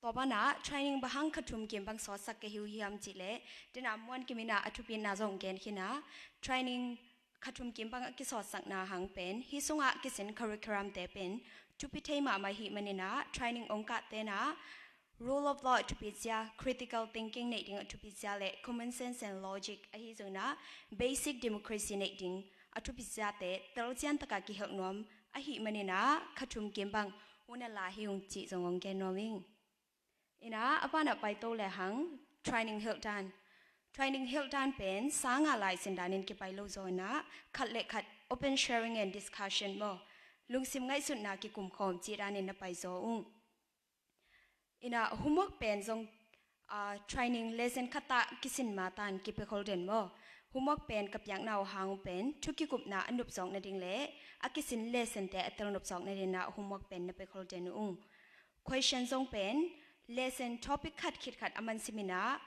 tua banah training bang hang kha thum kim bang sawtsak ka hi uh hiam cih leh, tena Muan Kim ina a thupitna zong gen khin a, training kha thum kim bang a kisawtsakna hang pen hi sungah kisin curriculum te pen thupi thei mahmah hi manina training ong kah tena rule of law a thupi zia, critical thinking neih ding a thupi zia le common sense and logic ahi zongina basic democracy neih ding a thupi ziate telcian taka kihelh nuam ahi manina kha thum kim bang hun a la hi ung cih zong ong gen nuam ing. Inah a banah paito le hang training hilh dan. Training hilh dan pen sang a lai sin danin kipai lo zaw inah khat le khat open sharing and discussion maw, lungsim ngaihsutna kikumkhawm cih danin na pai zaw ung. Inah homework pen zong, ah, training lesson khat ah kisin ma tan kipia khol den maw. Homework pen ka piakna uh hang uh pen thu kikupna a nup zawk nading le a kisin lesson te a tel nup zawk nading inah homework pen na pia khol den ung. Question zong pen lesson topic khat khit khat a man sim inah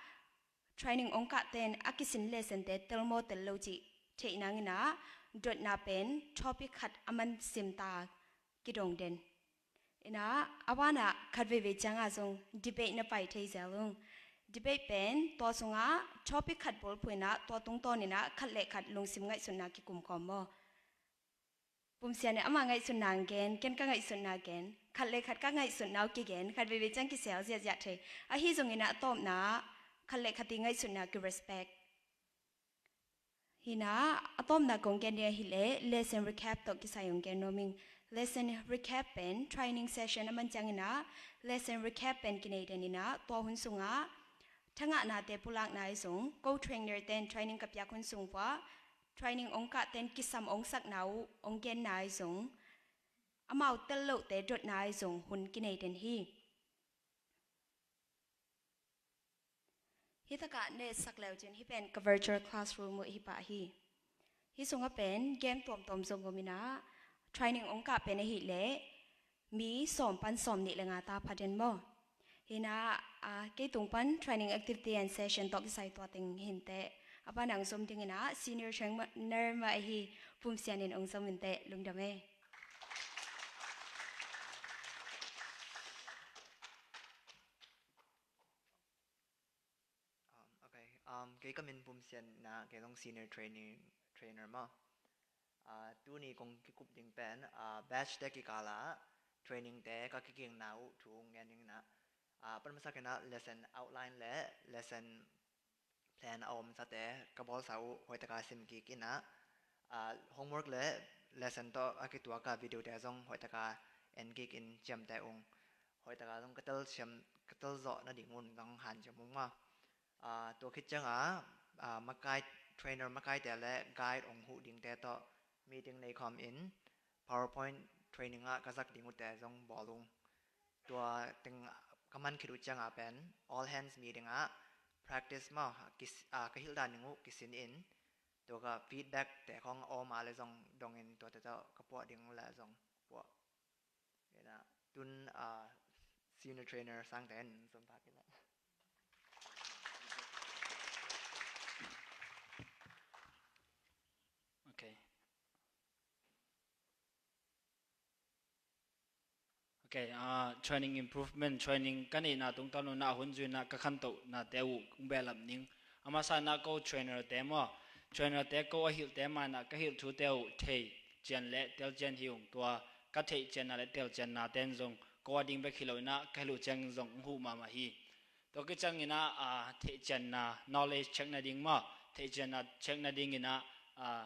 training ong kah ten a kisin lesson te tel maw tel lo cih theih nang inah dotna pen topic khat a man sim ta kidong den. Inah a banah khat veivei ciangah zong debate na pai thei zel ung. Debate pen tua sungah topic khat bulphuh inah tua tungtawn inah khat le khat lungsim ngaihsutna kikumkhawm maw. Pumsian in ama ngaihsutna ang gen, ken ka ngaihsutna gen, khat le khat ka ngaihsutna uh kigen, khat veivei ciang kisel ziahziah thei. Ahi zong inah a tawpna khat le khat i ngaihsutna ki respect. Hinah a tawpna kong gen ding ahileh lesson recap tawh kisai ong gen nuam ing. Lesson recap pen training session a man ciang inah lesson recap pen kinei den inah tua hun sungah thangahnate pulakna i zong, co-trainer ten training ka piak hun sung vua training ong kah ten kisam ong sakna uh ong genna i zong, amau tel lohte dotna i zong hun kinei den hi. Hi takah ne sak leu cin hi pen ka virtual classroom uh hi pah hi. Hi sungah pen game tuamtuam zong om inah training ong kah pen ahileh mi sawm pan sawm nih le nga ta pha den maw. Hinah, ah, kei tung pan training activity and session tawh kisai tua teng hinteh a banah ong zom ding inah senior trainer mah ahi Pumsian in ong zom inteh, lungdam e. Um, okay. Um, kei ka min Pumsian inah kei zong senior training, trainer maw. Ah, tuni kong kikup ding pen, ah, batch te kikal ah training te ka kikingna uh thu ngen ding inah, ah, pan masak inah lesson outline le lesson plan a omsate ka bawlsa uh hoih taka sim kik inah, ah, homework le lesson tawh a kituak a video te zong hoih taka en kik in ciamteh ung. Hoih taka zong ka tel siam, ka tel zawh nading un zong hanciam ung maw. Ah, tua khit ciangah, ah, makai, trainer makaite le guide ong huh dingte tawh meeting nei khawm in PowerPoint training ah ka zak ding uhte zong bawl ung. Tua teng ka man khit uh ciangah pen all hands meeting ah practice maw, kis-, ah, ka hilh dan ding uh kisin in, tua ka feedback te khawng a om a le zong dong in tuate tawh ka puah ding uh le zong puah. Tun, ah, senior trainer Sangte in zom phak in la. Okay. Okay, ah, training improvement, training ka neihna tungtawn un ah hun zui in ah ka khantohnate uh kong behlap ning. A masa in ah ko trainer te maw, trainer te ko a hilhte mah in ah ka hilh thute uh thei cian le tel cian hi ung. Tua ka theih cianna le tel cianna ten zong ko a ding bek hi lo in ah ka hilh uh ciangin zong hong huh mahmah hi. Tua kiciangin ah, ah, theih cianna, knowledge check nading maw, theih cianna check nadingin ah, ah,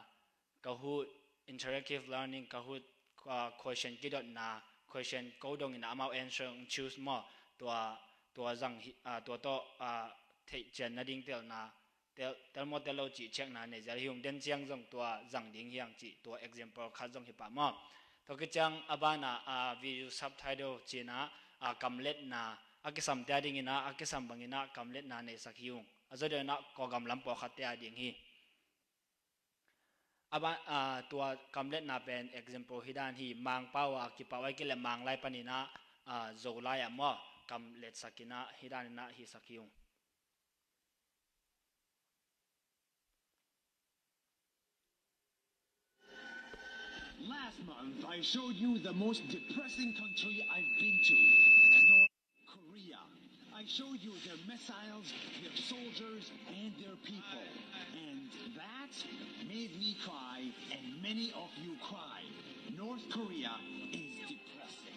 Kahoot interactive learning, Kahoot, ah, question kidotna, question ko dongin ah amau answer hong choose maw, tua, tua zang hi, ah, tua tawh, ah, theih cian nading telna, tel, tel maw tel lo cih checkna nei zel hi ung. Den ciang zong tua zang ding hi hang cih tua example khat zong hi pah maw. Tua kiciang a banah, ah, visual subtitle ci in ah, ah, kamletna, a kisamte a dingin ah, a kisam bangin ah kamletna neisak hi ung. A zaw deuh in ah Kawlgam lam pawlkhatte a ding hi. A ban, ah, tua kamletna pen example hi dan hi, Mangpau a kipau a kile Manglai panin ah, ah, Zolai ah maw, kamletsak in ah hi dan in ah hisak hi ung. Last month, I showed you the most depressing country I've been to, North Korea. I showed you their missiles, their soldiers, and their people. And that made me cry, and many of you cry. North Korea is depressing.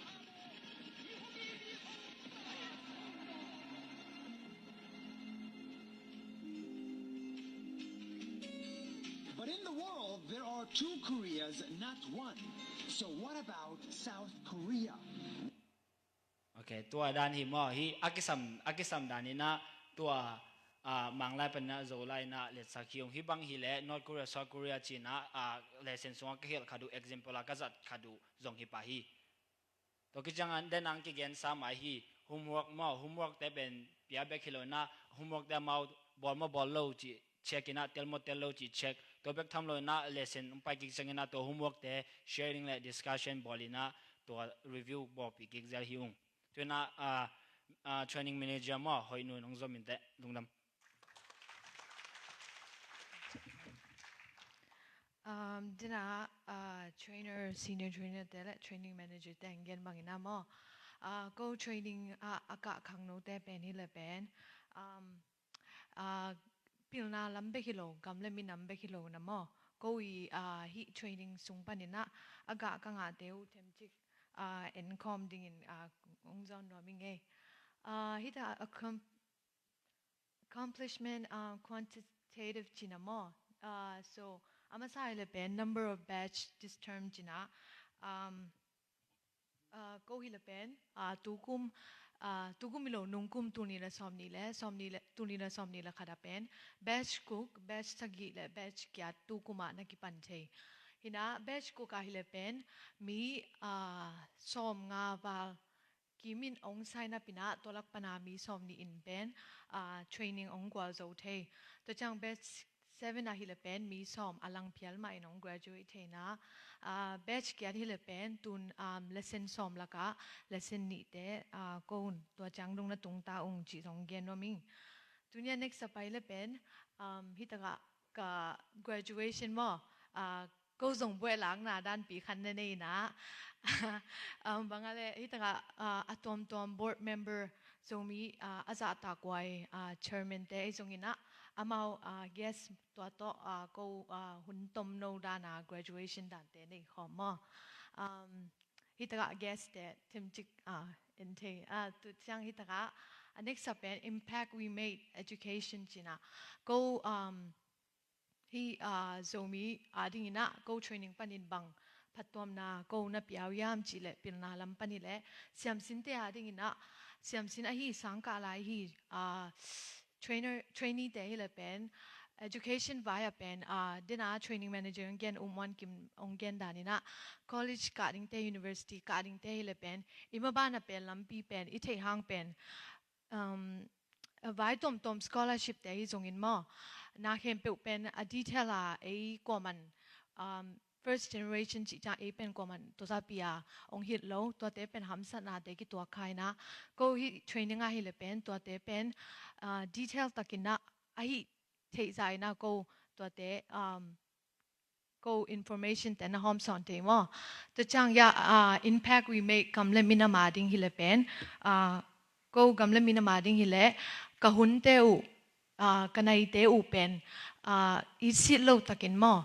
But in the world, there are two Koreas, not one. So what about South Korea? Ok, tua dan hi maw, hi a kisam, a kisam dan inah tua, ah, Manglai paninah Zolai inah letsak hi ung. Hih bang hileh North Korea, South Korea cinah, ah, lesson sungah ka hilh khat uh, example ah ka zat khat uh zong hi pah hi. Tua kiciangah denang kigensa mai hi, homework maw, homework te pen pia bek hi lo inah, homework te amau bawl maw bawl lo cih check inah, tel maw tel lo cih check. Tua bek tham lo inah lesson hong pai kik ciang inah tua homework te sharing le discussion bawl inah tua review bawlpih kik zel hi ung. Tu inah, ah, ah, training manager maw, Hoih Nu in hong zom inteh, lungdam. Um, denah, ah, trainer, senior trainer te le training manager te hong gen bang inah maw, ah, ko training ah a kah khangno te pen hileh pen, um, ah, pilna lam bek hi lo, gam le minam bek hi lo na maw. Ko i, ah, hih training sung paninah a gah ka ngahte uh themcik, ah, enkhawm dingin, ah, hong zawn nuam ing ei. Ah, hih ta accom-, accomplishment, ah, quantitative cih na maw. Ah, so a masa hileh pen number of batch this term cih na. Um, ah, ko hileh pen, ah, tukum, ah, tukum hi lo, nungkum tul nih le sawm nih le, sawm nih le, tul nih le sawm nih le khat ah pen batch guk, batch sagih le batch giat tukum ah na kipan thei. Hi na batch guk ah hileh pen mi, ah, sawmnga val kimin hong sign up inah tua lak pana mi sawm nih in pen, ah, training hong gualzo thei. Tua ciang batch seven ah hileh pen mi sawm a lang phial mah in hong graduate thei na. Ah, batch giat hileh pen tun, um, lesson sawm lakah lesson nihte, ah, ko un tua ciang dong na tungta ung cih zong gen nuam ing. Tuni a next up ah hileh pen, um, hih takah ka graduation maw, ah, ko zong buailakna danpi khat na nei inah, um, bang a le hih takah, ah, a tuamtuam board member Zomi, ah, a zahtakhuai, ah, chairman te ahi zong inah amau, ah, guest tua tawh, ah, ko, ah, hun tomno dana graduation dante nei khawm maw. Um, hih takah guest te themcik, ah, en thei. Ah, tu ciang hih takah, ah, next up pen impact we made education cih na. Ko, um, hih, ah, Zomi ading inah ko training panin bang phattuamna ko na pia uh hiam cih leh pilna lam pan hileh siamsinte ading inah, siamsin ahi sangkah lai hi, ah, trainer, trainee te hileh pen education vai ah pen, ah, dena training manager hong gen, U Muan Kim hong gen dan inah college kah dingte, university kah dingte hileh pen i maban ah pen lampi pen i theih hang pen, um, a vai tuamtuam scholarship te ahi zongin maw, na khempeuh pen a detail a ei kuaman, um, first generation cih ciang ei pen kuaman tuazapi a hong hilh lo, tuate pen hamsatnate kituak kha inah ko hih training ah hileh pen tuate pen, ah, detail takin ah ahi theih zah inah ko tuate, um, ko information te na hawmsawn thei maw. Tua ciang ya, ah, impact we make gam le minam ading hileh pen, ah, ko gam le minam ading hileh ka hunte uh, ah, ka naite uh pen, ah, i sit lo takin maw.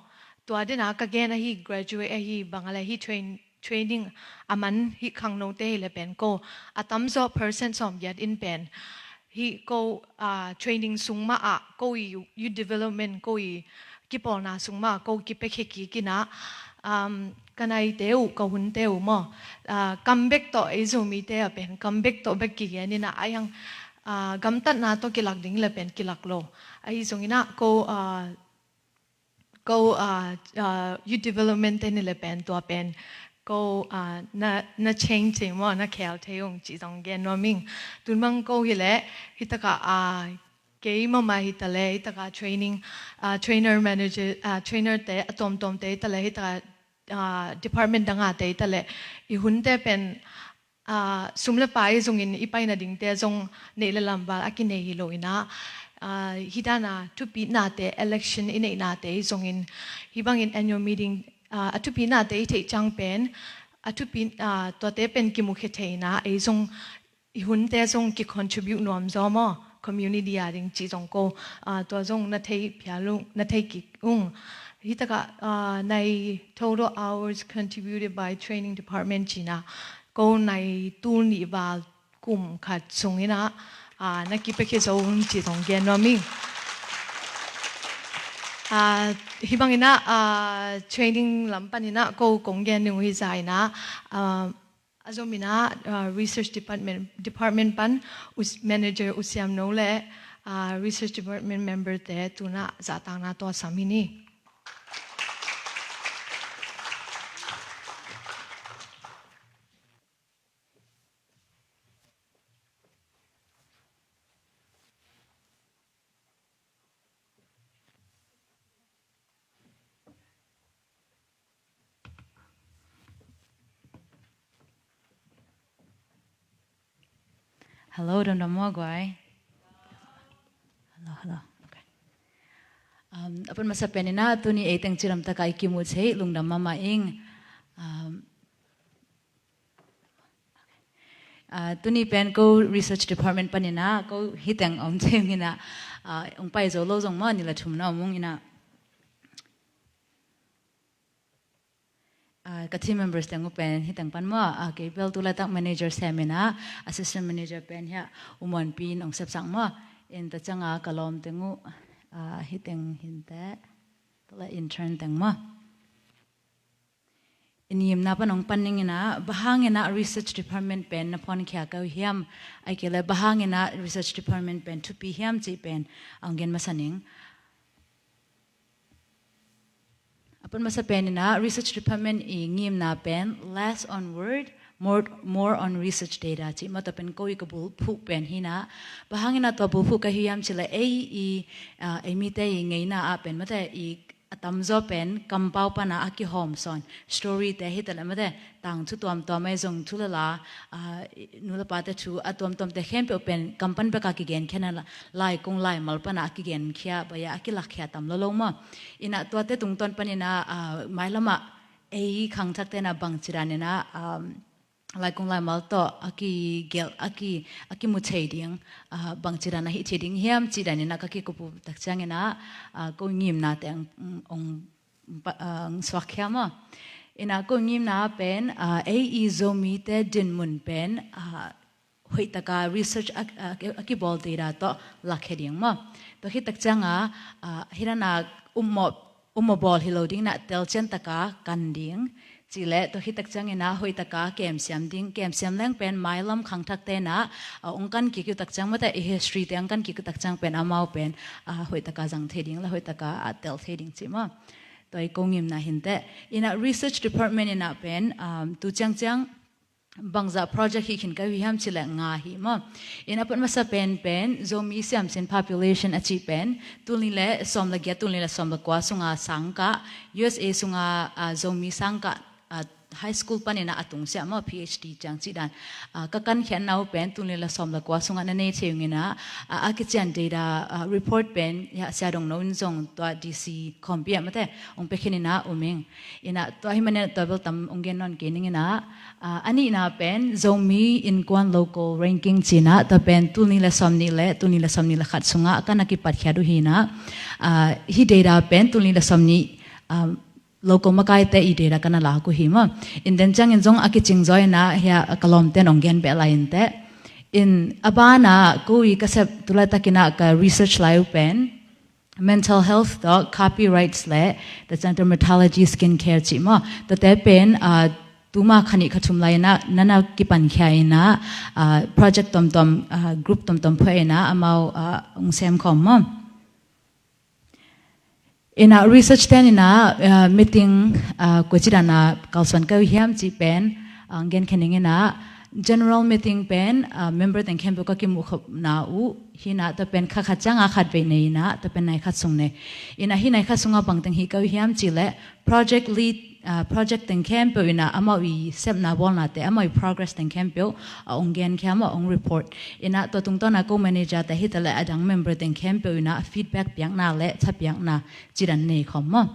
Tua dena ka gen ahi graduate ahi bang a le hih train, training a man hih khangnote hileh pen ko a tamzaw percent sawmgiat in pen hih ko, ah, training sung mah ah ko i youth development ko i kipawlna sung mah ah ko kipiakhia kik inah, um, ka naite uh, ka hunte uh maw, ah, kam bek tawh ei Zomite ah pen kam bek tawh bek kigen inah ahi hang, ah, gamtatna tawh kilak ding hileh pen kilak lo. Ahi zong inah ko, ah, ko, ah, ah, youth development te ni le pen tua pen ko, ah, na, na change thei maw, na khel thei ung cih zong gen nuam ing. Tun bang ko hileh hih takah, ah, kei mahmah hi taleh hih takah training, ah, trainer manager, ah, trainer te a tuamtuam te hi taleh hih takah, ah, department dang a te hi taleh i hunte pen, ah, sum le pai zongin i pai nadingte zong neih le lamval a kinei hi lo inah, ah, hih dana thupihnate, election i neihnate zongin hih bangin annual meeting, ah, a thupihnate i theih ciang pen a thupi, ah, tuate pen kimukhia thei inah ei zong i hunte zong kicontribute nuam zaw maw community ading cih zong ko, ah, tua zong na thei phial ung, na thei kik ung. Hih takah, ah, nai total hours contributed by training department cih na ko nai tul nih val kum khat sung inah, ah, na kipiakhia zo un cih zong gen nuam ing. Ah, hih bang inah, ah, training lam pan inah ko kong gen ning uh hi zah inah, ah, A zom in ah, ah, research department, department pan us-, manager U Siam No le, ah, research department member te tu-in ah zahtakna tawh sam hi ni. Hello, damdam maw guai? Hello, hello. Okay. Um, a pan masa pen in ah tuni ei teng cidam takin i kimu thei lungdam mahmah ing. Um, ah, tuni pen ko research department pan in ah ko hih teng om thei ung in ah, ah, hong pai zo lo zong maw, ni le thum na om ung in ah. Ah, ka team members teng uh pen hih teng pan maw, ah, kei bel tu laitak manager sem in ah, assistant manager pen hiah U Muanpi in hong sepsak maw. In tua ciangin ka lawm teng uh, ah, hih teng hi inteh, tua leh intern teng maw. I ngimna pan hong pan ning in ah, bang hang in ah research department pen na phonkhia kei uh hiam, ahih kei leh bang hang in ah research department pen thupi hiam cih pen hong gen masa ning. A pan masa pen in ah research department i ngimna pen less on word, more, more on research data cih maw. Tua pen ko i ka bulphuh pen hi in ah, bang hang in ah tua bulphuh ka hi hiam cih leh ei i, ah, ei mite i ngeina ah pen maw te i a tamzaw pen kampau pan a kihawm sawn story te hi ta leh maw te, tangthu tuamtuam ahi zong thu le la, ah, nu le pate thu a tuamtuamte khempeuh pen kam pan bek a kigenkhia na la, laikung laimal pan a kigenkhia, baya a kilakkhia tam lo lo maw. In ah tuate tungtawn pan in ah, ah, mailam ah ei khangthakte in ah bangci dan in ah, um, laikung laimal tawh a kigelh, a ki, a kimu thei ding, ah, bangci dan a hih thei ding hiam cih dan in ah ka kikup uh tak ciangin ah, ah, ko ngimna teng, mm, hong pa-, ah, suakkhia maw. In ah ko ngimna pen, ah, ei i Zomite dinmun pen, ah, hoih taka research a, a, a kibawl data tawh lakkhia ding maw. Tua khit tak ciangin, ah, hih dan a ummawh, ummawh bawl hi lo ding in ah telcian taka kan ding. Cih leh tua khit tak ciangin ah hoih taka kemsiam ding, kemsiam leng pen mailam khangthakte in ah, ah, hong kan kik uh tak ciang maw te, i history te hong kan kik uh tak ciang pen amau pen, ah, hoih taka zang thei ding le hoih taka, ah, tel thei ding cih maw. Tua i ko ngimna hi inteh. In ah research department in ah pen, um, tu ciangciang bangzah project hih khin ka hi hiam cih leh nga hi maw. In a pan masa pen pen Zomi siamsin population a cih pen tul nih le sawm le giat, tul nih le sawm le kua sunga sang kah, U S A sunga, ah, Zomi sang kah, ah, high school pan in ah a tungsiah maw, P H D ciang cih dan. Ah, ka kankhiatna uh pen tul nih le sawm le kua sungah na nei thei ung in ah, ah, a kician data, ah, report pen hiah Sia Dong No in zong tua D C khawmpi ah maw te hong pia khin in ah um ing. In ah tua ahih manin tua bel tam hong gen nawn kei ning in ah, ah, a nihna pen Zomi Innkuan Local Ranking ci in ah, tua pen tul nih le sawm nih le, tul nih le sawm nih le khat sungah ka na kipatkhiat uh hi in ah, ah, hih data pen tul nih le sawm nih, ah, local makaite i data ka na lak uh hi maw. In den ciangin zong a kicing zaw in ah hiah ka lawmte'n hong gen beh lai inteh. In a ban ah ko i ka sep tu laitak in ah ka research lai uh pen mental health tawh copyrights le the traumatology, skin care cih maw. Tuate pen, ah, tuma kha nih kha thum lai in ah na na kipankhia in ah, ah, project tuamtuam, ah, group tuamtuam phuah in ah amau, ah, hong sem khawm maw. In ah research te'n in ah, ah, meeting, ah, kua ci dan a kalsuan ka uh hiam cih pen, ah, hong gen khin ning in ah, general meeting pen, ah, member teng khempeuh ka kimuh khopna uh hi in ah, tua pen kha khat ciang a khat vei nei in ah, tua pen nai khat sung nei. In ah hih nai khat sungah bangteng hih ka uh hiam cih leh project lead, ah, project teng khempeuh in ah amau i sepna bawlnate, amau i progress teng khempeuh, ah, hong genkhia maw, hong report. In ah tua tungtawn a ko manager te hi ta leh a dang member teng khempeuh in ah feedback piakna le thapiakna cih dan nei khawm maw.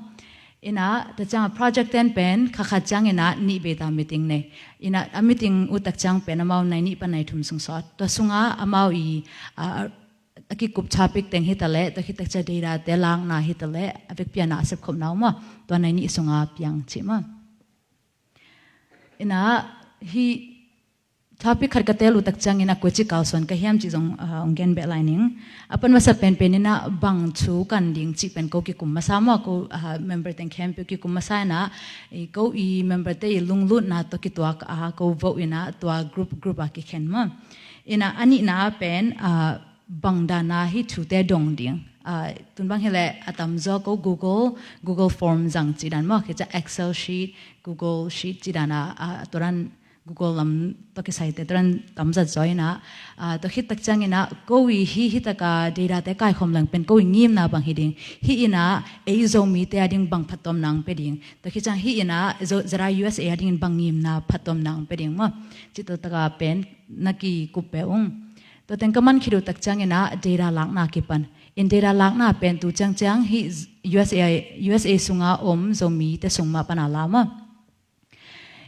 In ah tua ciang project te'n pen kha khat ciang in ah nih vei ta meeting nei. In ah a meeting uh tak ciang pen amau nai nih pan nai thum sung sawt. Tua sungah amau i, ah, a kikup topic teng hi ta leh, tua khit tak ciang data te lakna hi ta leh, a vekpi in ah a sepkhopna uh maw, tua nai nih sungah piang cih maw. In ah hih Topic khat ka tel uh tak ciangin ah koici kalsuan ka hiam cih zong, ah, hong gen beh lai ning. A pan masa penpen in ah bang thu kan ding cih pen ko kikum masa maw, ko, ah, member teng khempeuh kikum masa in ah, i ko i member te i lunglutna tawh kituak a ko vote in ah tua group group a kikhen maw. In ah a nihna pen, ah, bang dan a hih thute dong ding. Ah, tun bang hi leh a tamzaw ko Google, Google form zang cih dan maw, kei ca Excel sheet, Google sheet cih dan a, ah, tua dan Google lam tawh kisai te tua dan tam zat zaw in ah, ah, tua khit tak ciangin ah ko i hih, hih tak a data te kaikhawm leng pen ko i ngimna bang hi ding, hih in ah ei Zomite a ding bang phattuamna hong pia ding, tua khit ciang hih in ah Zo-, Zara U S A a dingin bang ngimna phattuamna hong pia ding maw, cih tua tak a pen na kikup peuh ung. Tua teng ka man khit uh tak ciangin ah data lakna kipan. In data lakna pen tu ciangciang hih U S A, U S A sunga om Zomite sung mah pan a la maw.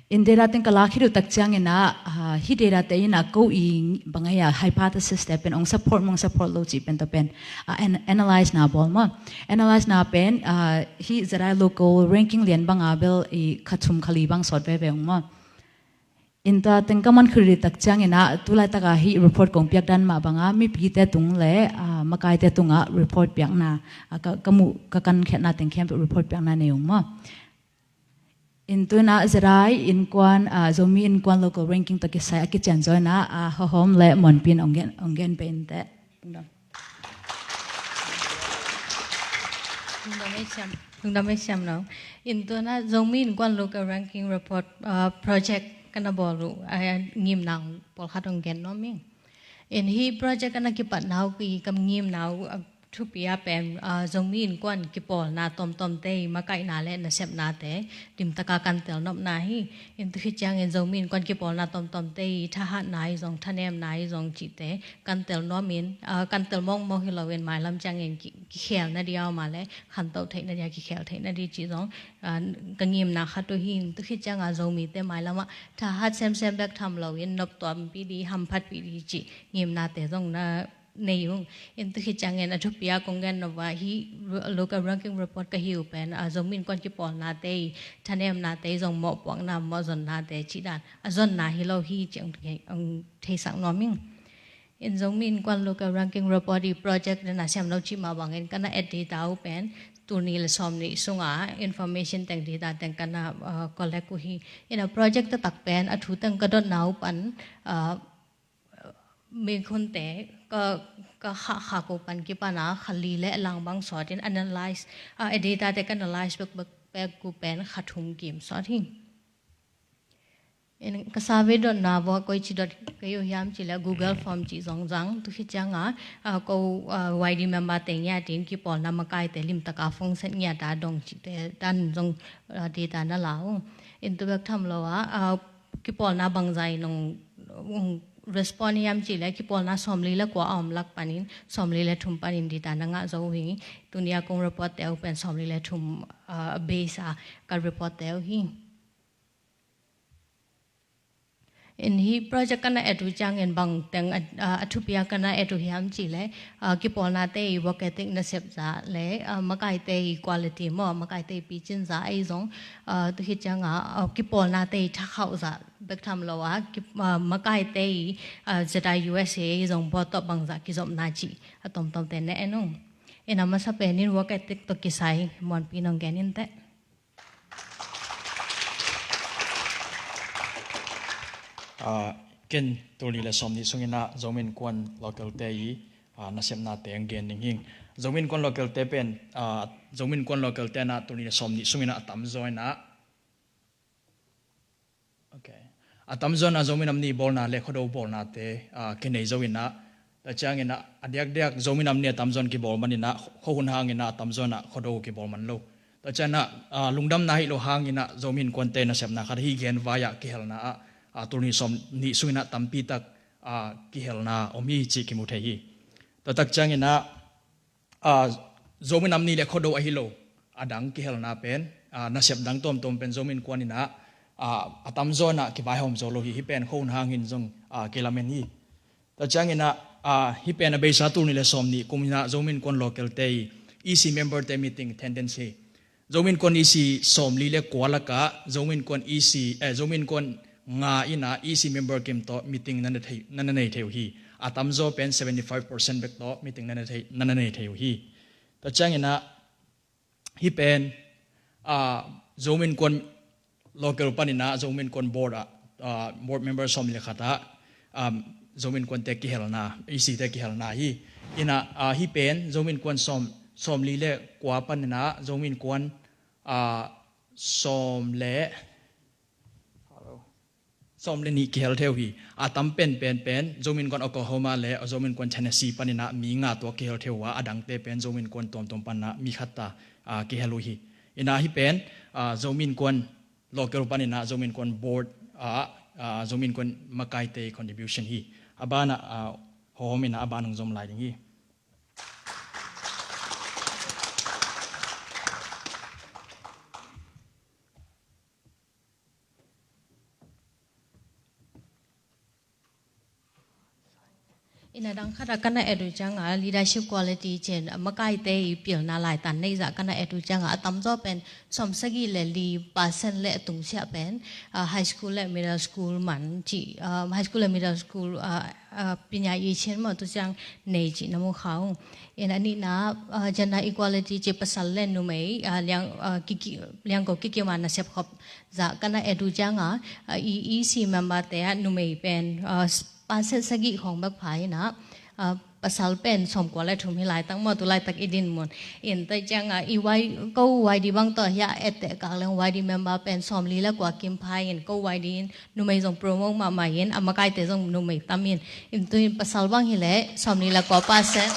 In data teng ka la khit uh tak ciangin ah, ah, hih data te in ah ko i bang a hypothesis te pen hong support maw hong support lo cih pen tua pen, ah, an-, analyse na bawl maw. Analyse na pen, ah, hih Zara local ranking lian bang a bel i kha thum kha li bang sawt veve ung maw. In tua teng ka man khit uh tak ciangin ah tu laitak a hih report kong piak dan mah bang a mipite tung le, ah, makaite tung ah report piakna, ah, ka, ka muh ka kan khiatna teng khempeuh report piakna nei ung maw. In tu in ah Zara innkuan, ah, Zomi Innkuan local ranking tawh kisai a kician zaw in ah, ah, Hawhawm le Muanpi in hong gen, hong gen peuh in teh. Lungdam ei siam, lungdam ei siam no. In tu in ah Zomi Innkuan local ranking report, ah, project ka na bawl uh, ah, ngimna pawlkhat hong gen nuam ing. In hih project ka na kipatna uh i ka ngimna uh, ah, thupi a pen, ah, Zomi Innkuan kipawlna tawmtawmte i makaihna le nasepnate limtak a kan telnopna hi. In tu khit ciangin Zomi Innkuan kipawlna tawmtawmte i thahatna i zong, thanemna i zong cihte kan tel nuam in, ah, kan tel mawkmawk hi lo in mailam ciangin ki, kikhel na dia om a le khantoh theih na dia, kikhel theih na di cih zong, ah, ka ngimna khat uh hi. In tu khit ciang a Zomite mailam ah thahat semsem bek tham lo in noptuampih di, hamphatpih di cih ngimnate zong na nei ung. In tu khit ciangin a thupi a kong gen nop a hih local ranking report ka hi uh pen, ah, Zomi Innkuan kipawlnate i thanemnate i zong mawhpuakna, mawhzonnate cih dan a zonna hi lo hi cih hong thei, hong theisak nuam ing. In Zomi Innkuan local ranking report i project na siam lo cih mah bangin ka na et data uh pen tul nih le sawm nih sunga information teng, data teng ka na, ah, collect uh hi. In a project taktak pen a thu teng ka dotna uh pan, ah, mikhunte ka, ka khahkhak uh pan kipan a kha li le lang bang sawt in analyse, ah, a data te ka analyse pek, pek, pek uh pen kha thum kim sawt hi. In ka survey dotna vua koici dot ka hi uh hiam cih le Google form cih zong zang, tu khit ciang a, ah, ko, ah, Y D member te ngiat in kipawlna makaite limtak a function ngiat a dong cihte dan zong, ah, data na la uh. In tu bek tham lo a, ah, kipawlna bangzah in hong, hong respond hiam cih le kipawlna sawmli le kua a om lak panin sawmli le thum panin data na ngah zo uh hi. Tuni a kong report te uh pen sawmli le thum, ah, base a ka report te uh hi. In hih project ka na et uh ciangin bang teng a, a, a thupi a ka na et uh hiam cih le, ah, kipawlnate i work ethic nasep zah le, ah, makaite i quality maw, makaite i picin zah ei zong, ah, tu khit ciang a, ah, kipawlnate i thakhauh zah bek tham lo a, ki, ah, makaite i, ah, Z I U S A ei zong bawltawh bangzah kizopna cih a tawmtawmte na en ung. In a masa pen in work ethic tawh kisai Muanpi nong gen in teh. Ah, ken tul nih le sawm nih sungin ah Zomi Innkuan local te i, ah, nasepnate ang gen ding hing. Zomi Innkuan local te pen, ah, Zomi Innkuan local te na tul nih le sawm nih sungin ah a tamzaw in ah, okay. A tamzaw in ah Zomi Nam Ni bawlna le Khuado bawlnate, ah, kinei zo in ah, tua ciangin ah, a diakdiak Zomi Nam Ni a tamzaw in kibawl man in ah, khuahun hangin ah a tamzaw in ah Khuado kibawl man lo. Tua ciang ah, ah, lungdamna hi lo hangin ah Zomi Innkuante nasepna khat hi gen vai ah kihelna ah, ah, tul nih sawm nih sungin ah tampi tak, ah, kihelna om hi cih kimu thei hi. Tua tak ciangin ah, ah, Zomi Nam Ni le Khuado ahi lo a dang kihelna pen, ah, nasep dang tawmtawm pen Zomi Innkuan in ah, ah, a tamzaw in ah kivaihawm zo lo hi, hih pen khuahun hangin zong, ah, kilamen hi. Tua ciangin ah, ah, hih pen a beisa tul nih le sawm nih kum in ah Zomi Innkuan local te i E C member te meeting attendance hi. Zomi Innkuan E C sawmli le kua lakah Zomi Innkuan E C, eh, Zomi Innkuan nga in ah E C member kim tawh meeting na na thei, na na nei thei uh hi. A tamzaw pen seventy five percent bek tawh meeting na na thei, na na nei thei uh hi. Tua ciangin ah hih pen, ah, Zomi Innkuan local panin ah Zomi Innkuan board ah, ah, board member sawmli le khat ah, um, Zomi Innkuante kihelna, E C te kihelna hi. In ah, ah, hih pen Zomi Innkuan sawm, sawmli le kua panin ah Zomi Innkuan, ah, sawm le sawm le nih kihel thei uh hi. A tam penpen pen Zomi Innkuan Oklahoma le Zomi Innkuan Tennessee panin ah mi nga tawh kihel thei uh a, a dangte pen Zomi Innkuan tuamtuam panin ah mi khat ta, ah, kihel uh hi. In ah hih pen, ah, Zomi Innkuan local panin ah Zomi Innkuan board ah, ah, Zomi Innkuan makaite contribution hi. A banah, ah, hawm in ah a ban hong zom lai ding hi. In a dang khat ah ka na et uh ciangah leadership quality cih, a makaite i pilna laitan neih zah ka na et uh ciangah a tamzaw pen sawmsagih le li percent le a tungsiah pen, ah, high school le middle school man cih, ah, high school le middle school, ah, ah, pinya i chin mah tu ciang nei cih na mu kha ung. In a nihna, ah, gender equality cih pasal le numei, ah, liang, ah, kiki, liangko kikim a nasep khop zah ka na et uh ciangah, ah, i, E C member te ah numei pen, ah, percent sagih khawng bek pha in ah, ah, pasal pen sawmkua le thum hi laitak maw, tu laitak i dinmun. In tua ciangah i Y, ko Y D bang tawh hi a etteh kak leng Y D member pen sawmli le kua kim pha in, ko Y D in numei zong promote mahmah in, a makaite zong numei tam in. In tu in pasal bang hi leh sawmli le kua percent.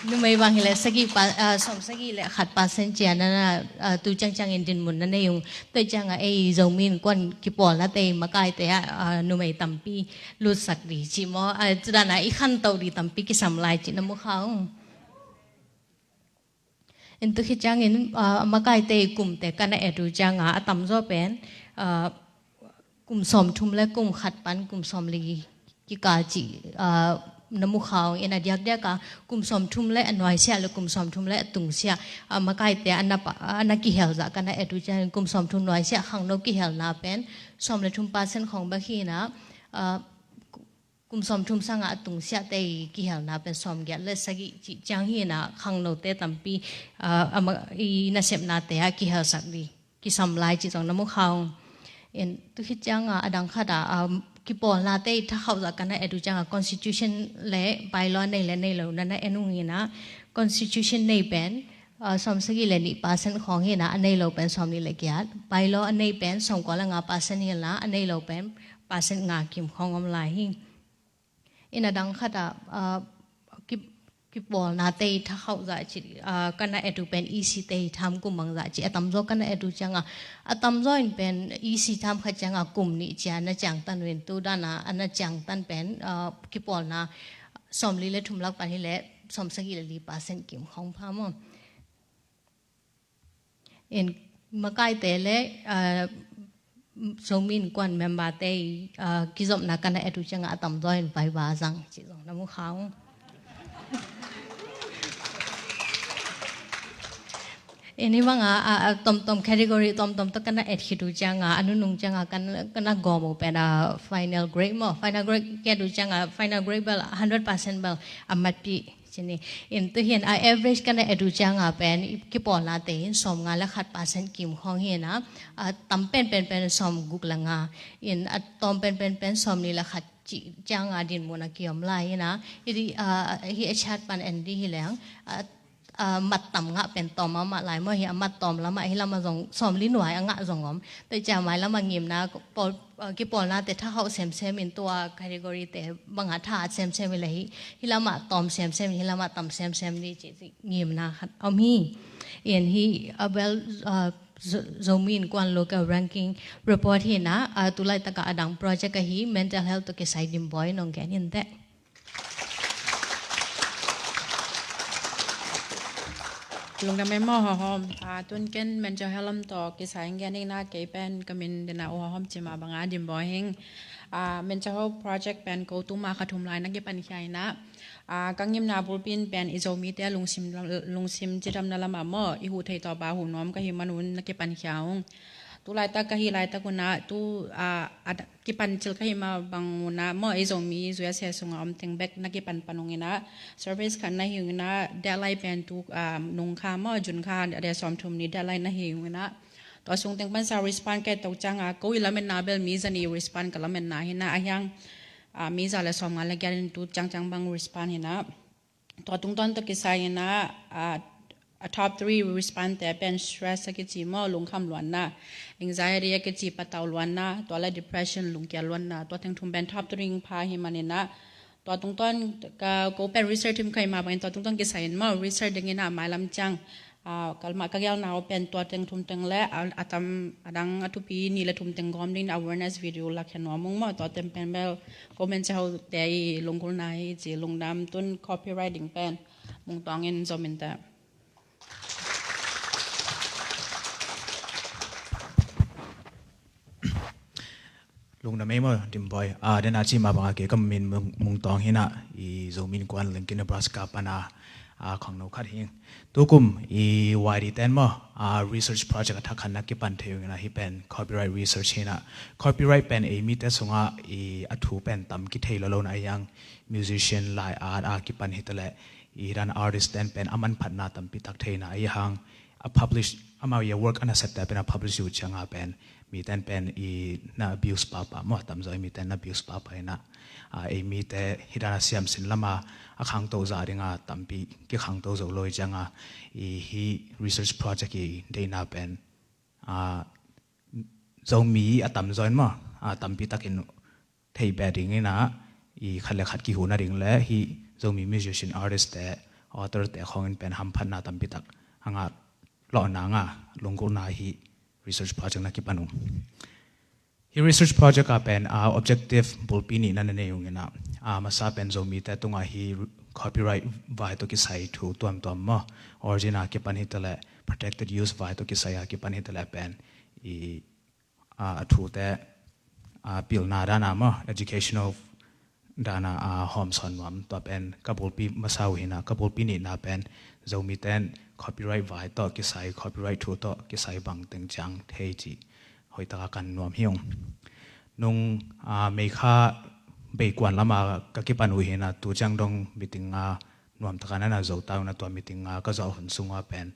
Numei bang hi leh sagih pa, ah, sawmsagih le khat percent ciang na na, ah, tu ciangciang in dinmun na nei ung. Tua ciangah ei Zomi Innkuan kipawlnate i makaite ah, ah, numei tampi lutsak dih cih maw, ah, tu dan ah i khantoh dih tampi kisam lai cih na mu kha ung. In tu khit ciangin, ah, a makaite i kumte ka na et uh ciangah a tamzaw pen, ah, kum sawmthum le kum khat pan kum sawmli kikal cih, ah, na mu kha ung. In a diakdiak ah kum sawmthum le a nuaisiah le kum sawmthum le a tungsiah, ah, makaite a na pa, a na kihel zah ka na et uh ciangin kum sawmthum nuaisiah khangno kihelna pen sawm le thum percent khawng bek hi in ah, ah, kum sawmthum sangah a tungsiahte i kihelna pen sawmgiat le sagih cih ciang hi in ah khangnote tampi, ah, a ma-, i nasepnate ah kihelsak dih kisam lai cih zong na mu kha ung. In tu khit ciangah a dang khat ah, ah, kipawlnate i thakhauh zah ka na et uh ciangah constitution le bylaw a nei le nei lo na na en ung in ah, constitution nei pen, ah, sawmsagih le nih percent khawng hi in ah, a nei lo pen sawmli le giat, bylaw a nei pen sawmkua le nga percent hi in ah, a nei lo pen percent nga kim khawng om lai hi. In a dang khat ah, ah, ki, kipawlnate i thakhauh zah cih, ah, ka na et uh pen E C te i tham kum bang zah cih a tamzaw ka na et uh ciangah, a tamzaw in pen E C tham khat ciangah kum nih cia na ciangtan uh in tu dan ah a na ciangtan pen, ah, kipawlna sawmli le thum lak pan hi leh sawmsagih le li percent kim khawng pha maw. In makaite le, ah, Zomi Innkuan member te i, ah, kizopna ka na et uh ciangah a tamzaw in vaiva zang cih zong na mu kha ung. In hih bangah, ah, ah, tomtom category tomtom tawh ka na et khit uh ciangah a nunung ciangah ka na, ka na gawm uh pen, ah, final grade maw. Final grade ka et uh ciangah final grade bel hundred percent bel a matpih cih ni. In tu hi in a average ka na et uh ciangah pen i kipawlnate in sawmnga le khat percent kim khawng hi in ah, a tam penpen pen sawmguk le nga. In a tawm penpen pen sawmli le khat cih ciangah dinmun a kiom lai hi in ah. Hih, ah, hih a chart pan en dih hi leng, ah, ah, mat tam ngah pen tawm mahmah lai maw. Hih a mat tawm lamah hih lamah zong sawmli nuai a ngah zong om. Tua ciang mai lamah ngimna pawl, ah, kipawlnate thakhauh semsem in tua category te bangah thahat semsem in le hih, hih lamah tawm semsem in hih lamah tam semsem dih cih, cih ngimna khat om hi. In hih a bel, ah, Zo-, Zomi Innkuan local ranking report hi in ah, ah, tu laitakah a dang project ahi mental health tawh kisai Dim Bawi nong gen in teh. Lungdam ei maw Hawhawm. Ah, tun ken mental health lam tawh kisai hong gen ing na, kei pen ka min dena uh Hawhawm Cima banga Dim Bawi hing. Ah, mental health project pen ko tuma kha thum lai na kipankhia in ah, ah, ka ngimna bulpi in pen i Zomite lungsim, lungsim cidamna lamah maw, i huh thei tawh ba huh nuam ka hih manun na kipankhia ung. Tu laitak ka hih laitak un ah, tu, ah, a da-, kipan cil ka hih mah bang un ah maw, ei Zomi U S A sungah om teng bek na kipan pan ung in ah, service khat na hi ung in ah, deadline pen tu, ah, nung kha maw, June kha, a dia sawmthum ni deadline na hi ung in ah, tua sung teng pan sa respond ka hih tak ciang ah, ko i lametna bel mi za nih respond ka lametna hi in ah, a hiang, ah, mi za le sawmnga le giat in tu ciangciang bang respond hi in ah. Tua tungtawn tawh kisai in ah, ah, a top three respond te pen stress a kici maw, lungkham luanna, anxiety a kici patau luanna, tua le depression, lungkia luanna, tua teng thum pen top three pha hi man in ah, tua tungtawn ka, ko pen research team ka hih mah bangin tua tungtawn kisai in maw, research ding in ah mailam ciang, ah, kalmah ka gelna uh pen tua teng thum teng le a, a tam a dang a thupi nih le thum teng gawm ding in awareness video lakhia nuam ung maw, tua teng pen bel comment section te i lunggulhna hi ci. Lungdam. Tun copyright ding pen Mung Tawng in zom in teh. Lungdam ei maw, Dim Boy. Ah, den a ci mah bangah kei ka min Mung, Mung Tawng hi in ah, i Zomi Innkuan Lincoln, Nebraska pan a, ah, khangno khat hi ing. Tukum i Y D ten maw, ah, research project a thak khat na kipan thei ung in ah, hih pen copyright research hi in ah. Copyright pen ei mite sungah i a thu pen tam kithei lo lo in ah, a hiang musician, lai art a kipan hi ta leh, i dan artist ten pen a manphatna tampi tak thei in ah, a hiang a publish, amau i a work a nasepte pen a publish uh ciang a pen, miten pen i na abuse pahpah maw, a tamzaw i miten na abuse pahpah in ah, ah, ei mite hih dan a siamsin lam a a khangto zah ding a tampi kikhangto zo lo hi ciang a, i hih research project i deihna pen, ah, Zomi a tamzaw in maw, ah, tampi takin thei beh ding in ah, i khat le khat kihuna ding le hih Zomi musician, artist te, author te khawng in pen hamphatna tampi tak a ngah lawh nang a lunggulhna hih research project na kipan ung. Hih research project a pen, ah, objective bulpi nih na na nei ung in ah, ah, masa pen Zomite tungah hih copyright vai tawh kisai thu tuamtuam maw, origin a kipan hi ta leh, protected use vai tawh kisai a kipan hi ta leh pen, i, ah, a thute, ah, pilna dan a maw, educational dan a, ah, hawmsawn nuam, tua pen ka bulpi masa uh hi in ah, ka bulpi nihna pen Zomite in copyright vai tawh kisai, copyright thu tawh kisai bang teng ciang thei cih hoih tak a kan nuam hi ung. Nung, ah, May kha bei kuan lam a ka kipan uh hi in ah, tu ciang dong meeting, ah, nuam tak a na na zo ta uh in ah, tua meeting, ah, ka zawh hun sung ua pen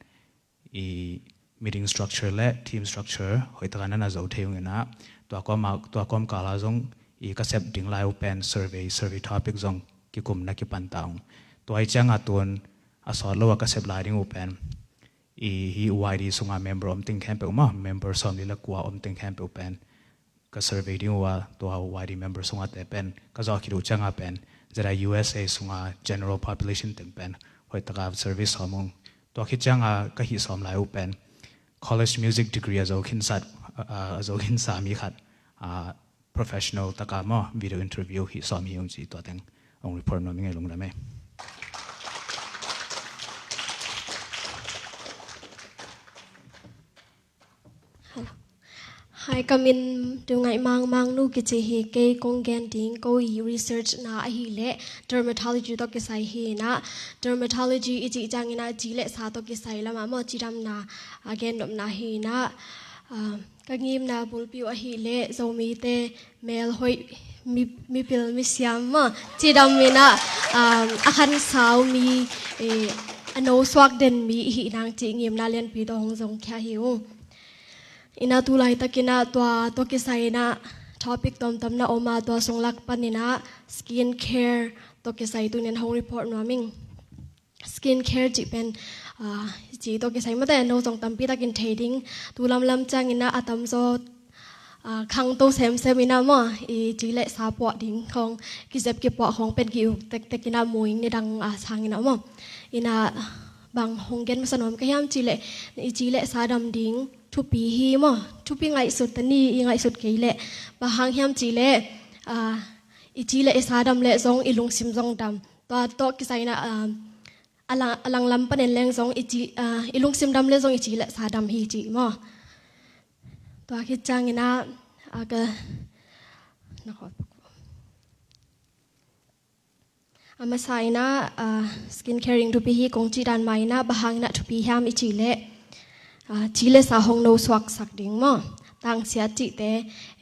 i meeting structure le team structure hoih tak a na na zo thei ung in ah, tua kawm a, tua kawmkal a zong i ka sep ding lai uh pen survey, survey topic zong kikum na kipan ta ung. Tua hi ciang a tun a sawt lo a ka sep lai ding uh pen, i hih Y D sung a member om teng khempeuh maw, member sawmli le kua om teng khempeuh pen ka survey ding uh a, tua Y D member sung a te pen ka zawh khit uh ciang a pen, zeta U S A sung a general population teng pen hoih tak a survey sawm ung. Tua khit ciang a ka hih sawm lai uh pen college music degree a zo khinsa, a, a zo khinsa mi khat, a, professional tak a maw, video interview hih sawm hi ung ci, tua teng hong report nuam ing ei. Lungdam ei. Hai, ka min Deu Ngaih Mang, Mang Nu kici hi. Kei kong gen ding, ko i research na ahih leh dermatology tawh kisai hi in ah, dermatology i cih ciang in ah ci le sa tawh kisai lam a maw, cidamna a gen nopna hi in ah, ah, ka ngimna bulpi uh ahih leh Zomite mel hoih, mi, mipil misiam maw, cidam in ah, um, a khansau mi, eh, a nosuak den mi i hih nang cih ngimna lianpi tawh hong zong khia hi ung. In ah tu laitak in ah tua tawh kisai in ah topic tuamtuam na om a, tua sung lak pan in ah skin care tawh kisai tuni in hong report nuam ing. Skin care cih pen, ah, ci tawh kisai mate, no zong tampi takin thei ding. Tu lamlam ciang in ah a tamzaw, ah, khangto semsem in ah maw, i ci le sa puah ding khawng kizep kipuah khawng pen ki-uk tektek in ah mu ing, nidang, ah, sang in ah maw. In ah bang hong gen masa nuam ka hiam cih leh, i ci le sa dam ding thupi hi maw, thupi ngaihsut ta ni, i ngaihsut kei leh. Bang hang hiam cih leh, ah, i ci le i sa dam leh zong i lungsim zong dam. Tua tawh kisai in ah, ah, a lang, a langlam panin leng zong i ci, ah, i lungsim dam leh zong i ci le sa dam hi cih maw. Tua khit ciang in ah, ah, ka, na khawt. A masa in ah, ah, skin caring thupi hi kong cih dan mah in ah, bang hang in ah thupi hiam i cih leh, ah, ci le sa hong nosuak sak ding maw. tangsiat cihte,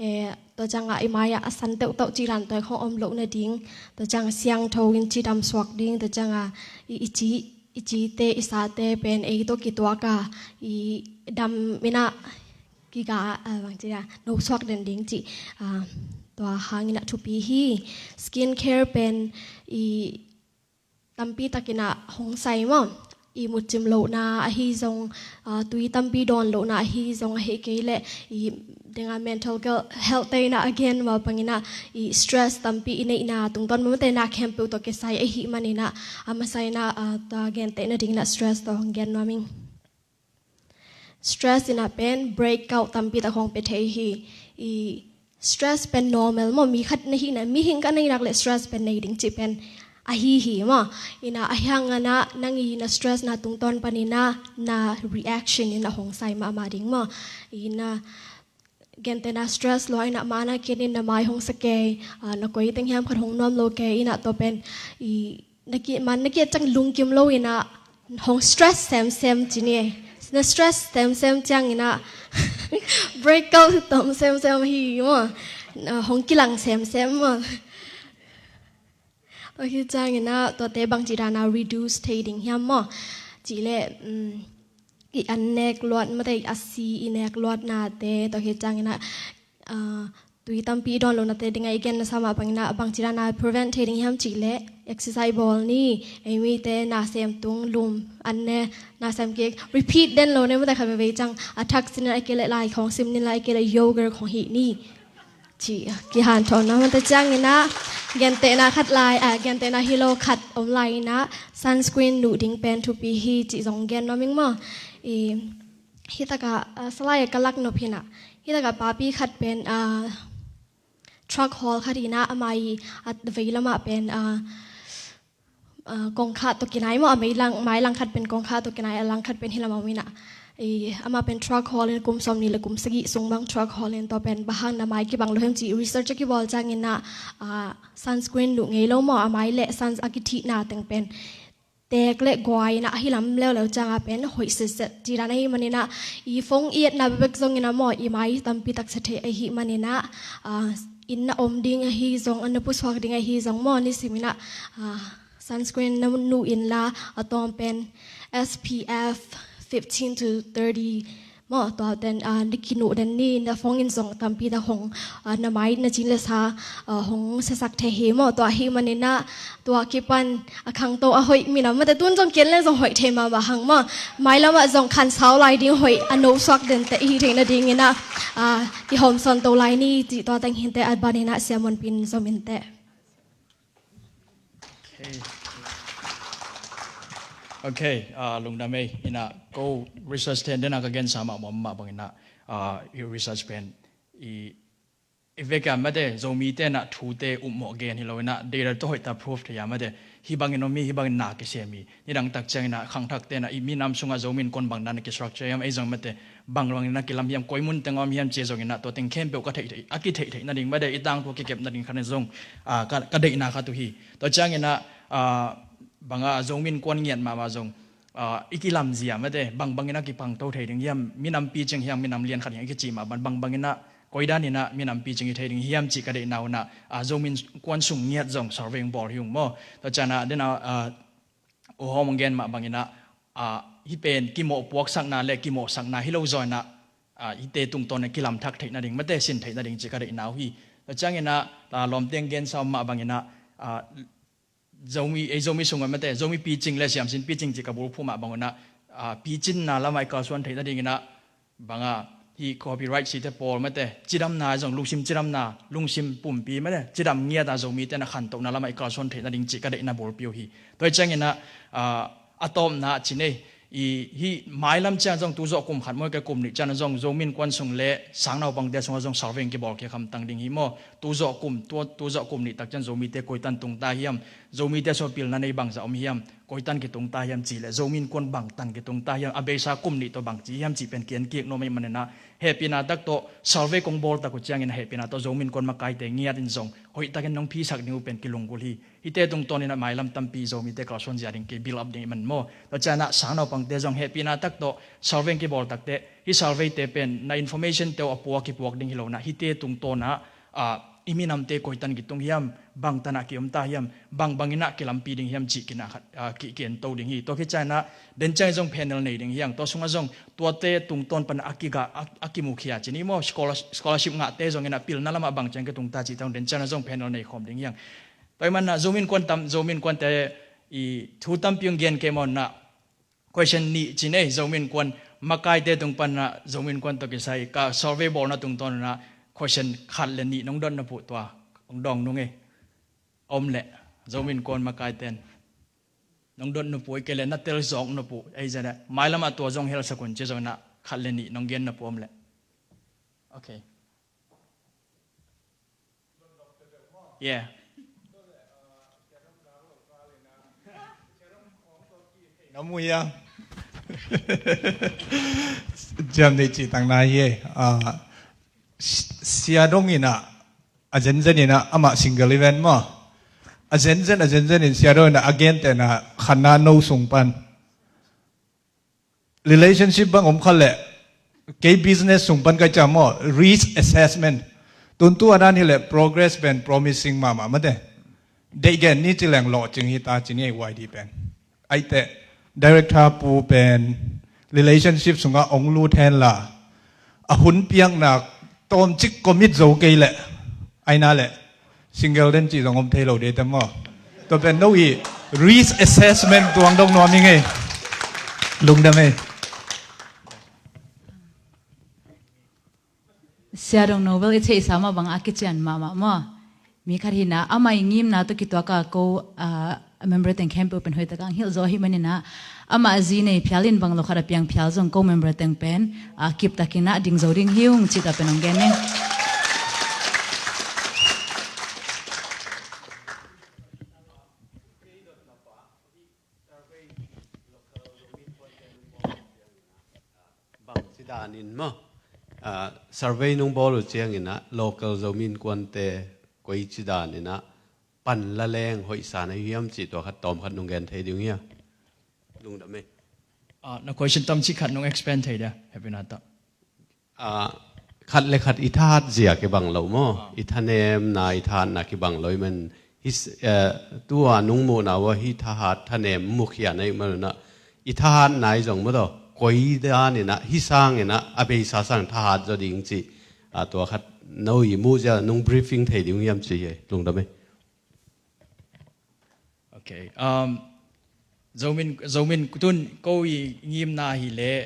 eh, tua ciangah i mai-ah a san teuhteuh cih dan tua khong om loh nading, tua ciangah siangtho in cidam suak ding, tua ciangah i, i ci, i cite, i sate pen ei tawh kituak a, i dam in ah kiga, ah, bangci a, no suak den ding cih, ah, tua hangin ah thupi hi. Skin care pen i tampi takin ah hong sai maw. I mutcim lohna ahi zong, ah, tui tampi dawn lohna ahi zong, ahi kei leh i dengah mental health te in ah a gen mah bangin ah i stress tampi i neihna tungtawn mah mate na khempeuh tawh kisai ahi manin ah a masa in ah, ah, tua genteh nadingin ah stress tawh hong gen nuam ing. Stress in ah pen breakout tampi tak hong pia thei hi. I stress pen normal maw, mi khat na hihna, mihing khat na hihnak le stress pen nei ding cih pen ahi hi maw. In ah a hiang in ah nang i na stress na tungtawn panin ah na reaction in ah hong sai mahmah ding maw. In ah gentehna stress lua in ah man a kiat in na mai hong sa kei, ah, na koi teng hiam khat hong nuam lo kei in ah tua pen i na kiat man na kiat ciang lungkim lo in ah hong stress semsem ci ni. Na stress semsem ciangin ah breakout tom semsem hi maw. Na hong kilang semsem maw. Tua hi ciangin ah tuate bangci dan a reduce thei ding hiam maw. Cih leh, um, i an nek luat mate, a si i nek luatnate, tua hi ciangin ah, ah, tui tampi i dawn lohnate dingah i gen na sa mah bangin ah bangci dan a prevent thei ding hiam cih leh exercise bawl ni. Ei mite na sem tung lum an ne, na sem kik, repeat den lo ne mate, khat veivei ciang a thak sin in ah, a kei leh lai khong sim ni, lai kei leh yoga khong hih ni. Ci kihanthawn na mate ciangin ah gentehna khat lai, ah, gentehna hi lo khat om lai in ah sunscreen nuh ding pen thupi hi cih zong gen nuam ing maw. I, hi takah, ah, salai a ka lak nop hi in ah, hi takah papi khat pen, ah, truck haul khat hi in ah, ama i a vei lamah pen, ah, ah, kongkhak tawh kinai maw, a mailang, mailang khat pen kongkhak tawh kinai, a lang khat pen hi lamah om in ah. I, amah pen truck haul in kum sawmnih le kum sagih sung bang truck haul in, tua pen bang hang na mai kibang lo hiam cih research a kibawl ciangin ah, ah, sunscreen nuh ngei lo maw, a mai le suns a kithihna teng pen teek le guai in ah ahi lam leuleu ciangah pen hoih setset cih dan ahi manin ah, i phone i etna bekbek zongin ah maw, i mai tampi tak sa thei ahi manin ah, ah, inn na om ding ahi zong, an na pusuak ding ahi zong maw, nisimin ah, ah, sunscreen na nuh inla, a tawm pen S P F fifteen to thirty maw, tua ten, ah, na kinuh den ni, na phone in zong tampi tak hong, ah, na mai na cin le sa, ah, hong siasak thei hi maw. Tua ahi manin ah tua kipan a khangto a hoih minam mate, tun zong kian le zong hoih thei mahmah hang maw. Mailam ah zong khansau lai ding hoih a no suak den te i hi theih nadingin ah, ah, kihawmsawn to lai ni cih tua teng hi inteh, a banin ah Sia Muan Pin zom inteh. Okay. Okay, ah, lungdam ei. In ah ko research ten den a ka gensa mah muam mah bangin ah, ah, i research pen i, i vek a mate, Zomite in ah thute upmawh gen hi lo in ah data tawh hoih ta proof thei a mate, hih bangin om hi, hih bangin na kisem hi. Nidang tak ciangin ah khangthakte in ah i minam sungah Zomi Innkuan bang dan a kistructure hiam, ei zong mate bang bangin na kilam hiam, koi mun teng a om hiam ci zongin ah tua teng khempeuh ka theih theih, a kitheih theih nading mate, i tangthu a kikep nading khat in zong, ah, ka, ka deihna khat uh hi. Tua ciangin ah, ah, bang a Zomi Innkuan ngiat mahmah zong, ah, i kilamzia mate, bang bangin a kipangto thei ding hiam, minam picing hiam, minam lian khat hiam i kici mah bang, bang bangin ah koi danin ah minam picing i thei ding hiam cih ka deihna un ah, ah, Zomi Innkuan sung ngiat zong survey bawl hi ung maw. Tua ciangin ah den a, ah, U Hawm hong gen mah bangin ah, ah, hih pen kimawh puaksakna le kimawhsakna hi lo zaw in ah, ah, hihte tungtawn a kilamthak theih nading mate, sin theih nading cih ka deihna uh hi. Tua ciangin ah, ah, lawmte hong gensa om mah bangin ah, ah, Zomi, ei Zomi sungah mate, Zomi picing le siamsin picing cih ka bulphuh mah bang un ah, ah, picinna lamah i kalsuan theih nadingin ah, bang a, hih copyright site pawl mate, cidamna zong, lungsim cidamna, lungsim pumpi mate, cidam ngiat a Zomite in ah khantohna lamah i kalsuan theih nading cih ka deihna bulpi uh hi. Tua hi ciangin ah, ah, a tawpna ah ci ni, i, hih mailam ciang zong tu zawh kum khat maw, ka kum nih ciang zong Zomi Innkuan sung le sang naupangte sungah zong survey kibawlkhia khamtang ding hi maw. Tu zawh kum, tu, tu zawh kum nih tak ciang Zomite koi tan tung ta hiam, Zomite sung pilna nei bangzah om hiam, Koi tan kitung ta hiam cih leh Zomi Innkuan bang tan kitung ta hiam, a beisa kum nih tawh bang ci hiam cih pen ki-en kik nuam ahih manin ah, hehpihna tak tawh survey kong bawl tak uh ciangin hehpihna tawh Zomi Innkuan makaite ngiat in zong hoihtakin nong phisak ding uh pen kilunggulh hi. Hihte tungtawnin ah mailam tampi Zomite kalsuan zia ding kei build up ding ahih man maw. Tua ciangin ah sangnaupangte zong hehpihna tak tawh survey kong bawl takte, hih surveyte pen na informationte uh a pua kipuak ding hi lo in ah, hihte tungtawn ah, ah, i minamte koi tan kitung hiam, bang tan ah ki-om ta hiam, bang bangin ah kilampi ding hiam cih kina khat, ah, ki, ki-en to ding hi. Tua khit ciangin ah den ciangin zong panel nei ding hi hang. Tua sungah zong tuate tungtawn pan a kiga, a, a kimukhia cih ni maw, scholar-, scholarship ngahte zongin ah pilna lamah bang ciang kitung ta cih tawh den ciangin ah zong panel nei khawm ding hi hang. Tua ahih manin ah Zomi Innkuan tam, Zomi Innkuante i thu tampi hong gen kei mawk in ah, question nih ci ni, Zomi Innkuan makaite tung pan ah Zomi Innkuan tawh kisai ka survey bawlna tungtawn in ah question khat le nih nong dot nop uh tua hong dawng nung ei. A om leh Zomi Innkuan makaite in nong dot nop uh, ahih kei leh na tel zawk nop uh, ei zia leh mailam ah tua zong helsak un ci zongin ah khat le nih nong gen nop uh om leh. Okay. Yeah. Nong mu hiam? Ciam nei cih tang na hi ei. Ah, si-, Sia Dong in ah, a zenzen in ah, amah single event maw. A zenzen, a zenzen in Sia Dong in ah, a gente in ah, khatna no sung pan relationship bang om kha leh, kei business sung pan ka ciam maw, risk assessment. Tun tu a dan hi leh progress pen promising mahmah mate. Deih gen ni ci leng lawhcing hi ta ci ni ei Y D pen. Ahih teh, director pu pen relationship sungah ong lut hen la, a hun piakna tawmcik commit zo kei leh, aina leh single den cih zong om thei lo ding te maw. Tua pen no i risk assessment tuang dong nuam hi ngei. Lungdam ei. Sia Dong No bel i theihsa mah bang a kician mahmah maw. Mi khat hi in ah, amah i ngimna tawh kituak a ko, ah, member teng khempeuh pen hoihtak a hong hilh zaw ahih manin ah, amah zi nei phial in bang lo khat a piang phial zong ko member teng pen, ah, kiptak in ah ding zo ding hi ung cih tua pen hong gen ning. Bangci danin maw, ah, survey nong bawl uh ciangin ah local Zomi Innkuante koici danin ah pan la leng hoihsa na hi hiam cih tua khat tawm khat nong gen thei ding hia? Lungdam ei. Ah, na question tamcik khat nong expand thei dia, hehpihna tawh. Ah, khat le khat i thahat zia kibang lo maw? Ah. I thanemna, i thahatna kibang lo ahih man. Hih s-, eh, tua nong muhna uh ah hih thahat thanem mukhia na hih man un ah, i thahatna i zong maw taw, koi danin ah, hih sangin ah, a beisa sang thahat zaw ding cih, ah, tua khat no i muh zia nong briefing thei ding uh hiam ci hi. Lungdam ei. Okay. Um, Zomi Inn, Zomi Inn tun ko i ngimna hi leh,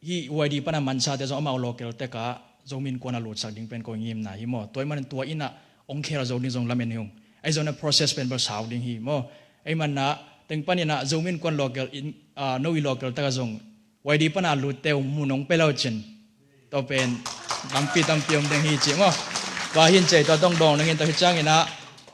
hih Y D pan a mansate zong amau local tek ah Zomi Innkuan a lutsak ding pen ko i ngimna hi maw. Tua ahih manin tua in ah ong khel zo ding zong lamen hi ung. Ahi zongin ah process pen bel sau ding hi maw. Ahih manin ah teng panin ah Zomi Innkuan local in, ah, no i local tek ah zong Y D pan a lutte uh mun ong pia lo cin. Tua pen bangpi tampi om ding hi ci maw. Tua hi in cei tua tawh ong dawng ning in tua hi ciangin ah,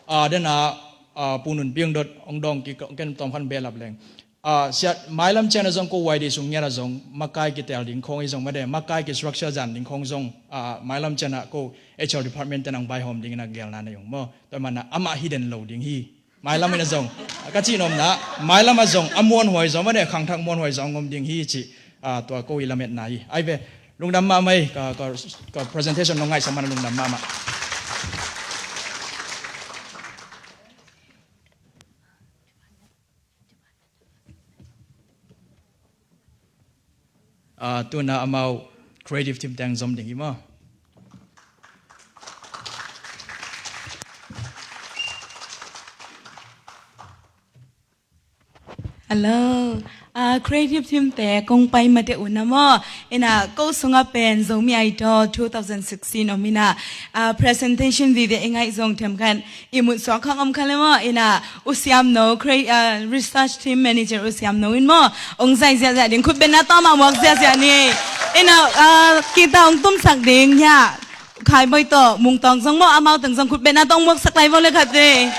ah, den ah, ah, Pu Nun Piang dot ong dawng kik ken tawm khan behlap leng. Ah, sia, mailam ciang ah zong ko Y D sung ngiat ah zong makai kitel ding khawng i zong made, makai ki structure zan ding khawng zong, ah, mailam ciang ah ko H R department ten ang baihawm ding in a gelna nei ung maw. Tua ahih manin ah amah hi den lo ding hi. Mailam in ah zong, ka cih nopna, mailam ah zong a muanhuai zaw mah deh, khangthak muanhuai zaw ngom ding hi cih, ah, tua ko i lametna hi. Ai ve, lungdam mahmah hi, ka, ka, ka presentation nong ngaihsak man ah lungdam mahmah. Ah, tuna amau creative team teng zom ding hi maw. Hello. Ah, creative team te kong pai mate uh na maw. Ina ko sungah pen Zomi Idol two thousand sixteen om ina, ah, presentation vive i ngaih zong them khan i mut suak khang om khan le maw. Ina U Siam No, cre-, ah, research team manager U Siam No in maw, ong zai ziahziah ding, khutbetna tawm a muak ziahziah ni. Ina, ah, kita ong tumsak ding hia, Khai Bawi tawh Mung Tawng zong maw, amau teng zong khutbetna tawh ong muaksak lai vo le khat ve.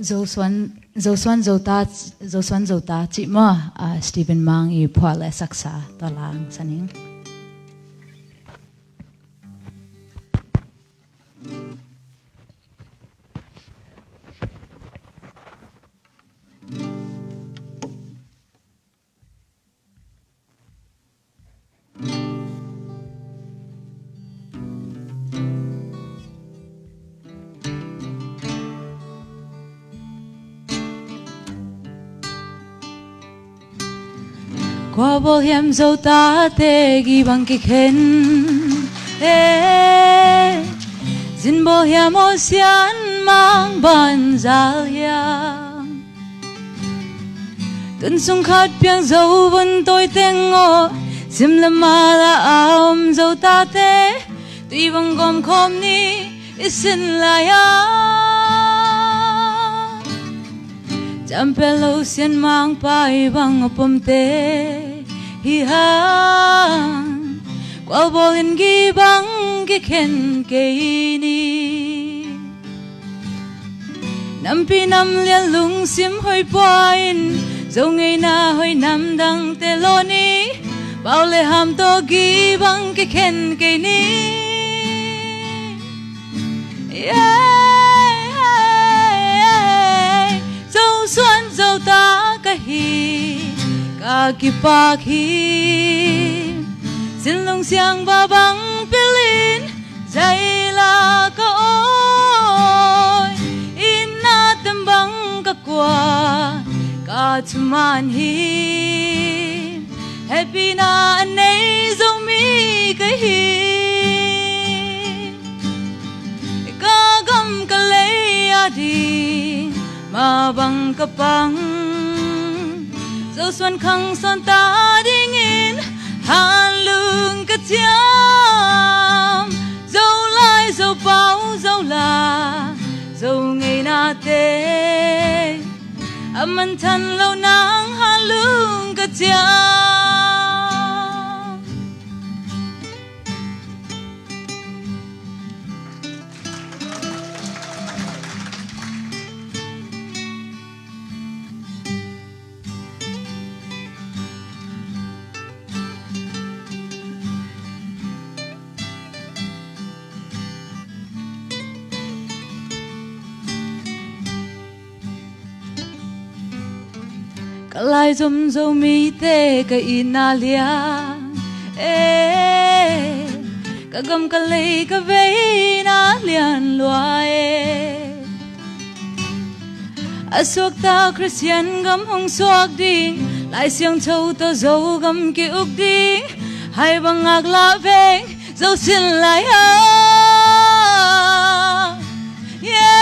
Zosuan, Zosuan Zota, Zosuan Zota cih maw, ah, Stephen Mang i phuah le saksa tawh la hong sa ning. Kua bawl hiam Zotate gih bang kikhen e? Zin bawl hiam aw Sian Mang, ban zal hiam? Tun sung khat piang zo vun tawi teng aw, sim le mal a om Zotate, tui bang gawm khawm ni i sin lai-a. Ciampel lo Sian Mang pai bang a pomte hi hang, kua bawl in gih bang kikhen kei ni. Nampi nam lian lungsim hoih pua in, Zo ngeina hoih nam dangte lawn ni, pau le ham tawh gih bang kikhen kei ni. Yeah. Zosuan Zota ka hi, ka kipak hi. Sinlung siangva bang pil in, zaila ka awi, inn a tem bang ka kua, ka thuman hi. Hehpihna a nei Zomi ka hi. Ka gam ka lei a ding mah bang ka pang. Zosuan khang sawn ta dingin hanlung ka ciam. Zolai, Zopau, Zola, Zo ngeinate a manthan lo nang hanlung ka ciam. Ka laizom Zomite ka itna lian e, ka gam ka lei ka veina lian lua e. A suakta Khristian gam hong suak ding, Lai Siangtho tawh Zogam ki-uk ding, hai bang ngaklah veng Zo sin lai-a. Yeah.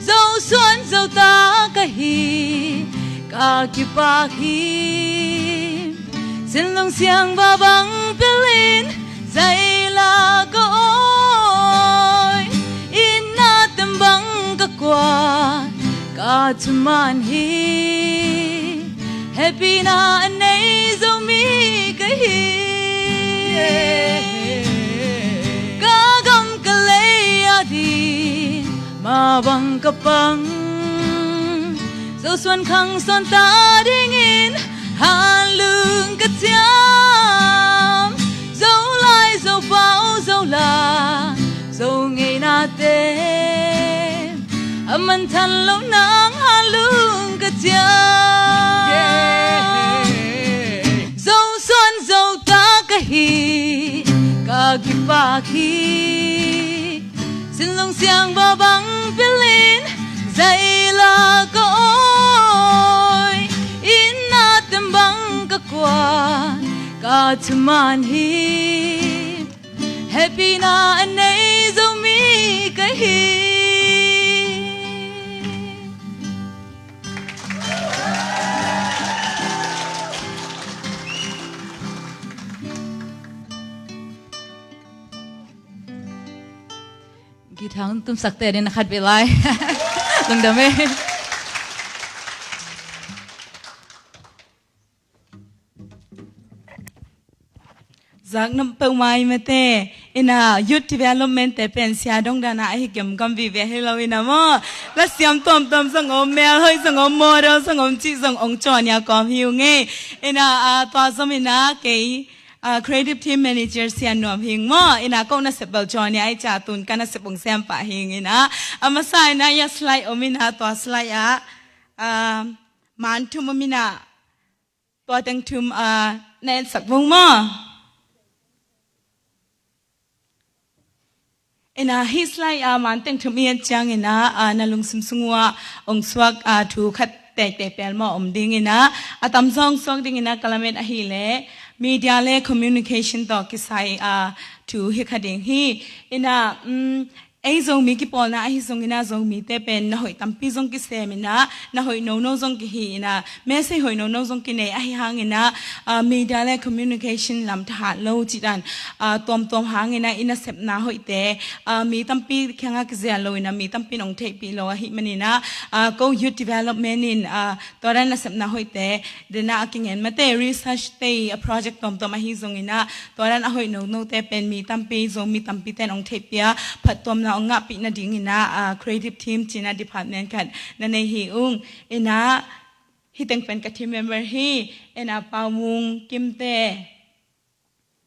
Zosuan Zota ka hi, ka kipak hi. Sinlung siangva bang pil in, zaila ka awi, inn a tem bang ka kua, ka thuman hi. Hehpihna a nei Zomi ka hi. Ka gam ka lei a ding mah bang ka pang. Zosuan khang sawn ta dingin hanlung ka ciam. Zolai, Zopau, Zola, Zo ngeinate a manthan lo nang hanlung ka ciam. Yeah. Zosuan Zota ka hi, ka kipak hi. Sinlung siangva bang pil in, zaila ka awi, inn a tem bang ka kua, ka thuman hi. Hehpihna a nei Zomi ka hi. Guitar tumsak te ding na khat beh lai. Lungdam e. Zaknop peuhmah i mate, Ina youth development te pen sia dong dana ahi gemgam vive hi lo ina maw. La siam tuamtuam zong om, mel hoih zong om, model zong om, cih zong ong cawn ia kawm hi ung e. Ina, ah, tua zom ina kei, ah, creative team manager sia nuam hing maw. Ina ko nasep bel cawn ia ai ca tun ka nasep ong sem pah hing ina. A masa ina ia slide om ina tua slide ah, ah, man thum om ina. Tua teng thum, ah, na ensak vung maw. Ina hih slide ah man teng thum i et ciang ina, ah, na lungsim sung uah ong suak, ah, thu khat tektek pel maw om ding ina, a tamzaw ong suak ding ina ka lamet ahih leh media le communication tawh kisai, ah, thu hi kha ding hi. Ina, um, ei Zomi kipawlna ahi zong ina Zomite pen na hoih tampi zong kisem ina, na hoih nono zong kihi ina, message hoih nono zong kinei ahi hang ina, ah, media le communication lam thahat lo cih dan, ah, tuamtuam hang ina i nasepna hoihte, ah, mi tampi kiangah kizel lo ina mi tampi in ong theihpih lo ahih man ina, ah, ko youth development in, ah, tua dan nasepna hoihte dena a kingen mate research te a project tuamtuam ahi zong ina tua dan a hoih nonote pen mi tampi Zomi tampi ten ong theihpih a phattuamna ong ngahpih nading ina, ah, creative team cih ina department khat na nei hi ung. Ina hih teng pen ka team member hi. Ina Pau Mung, Kimte,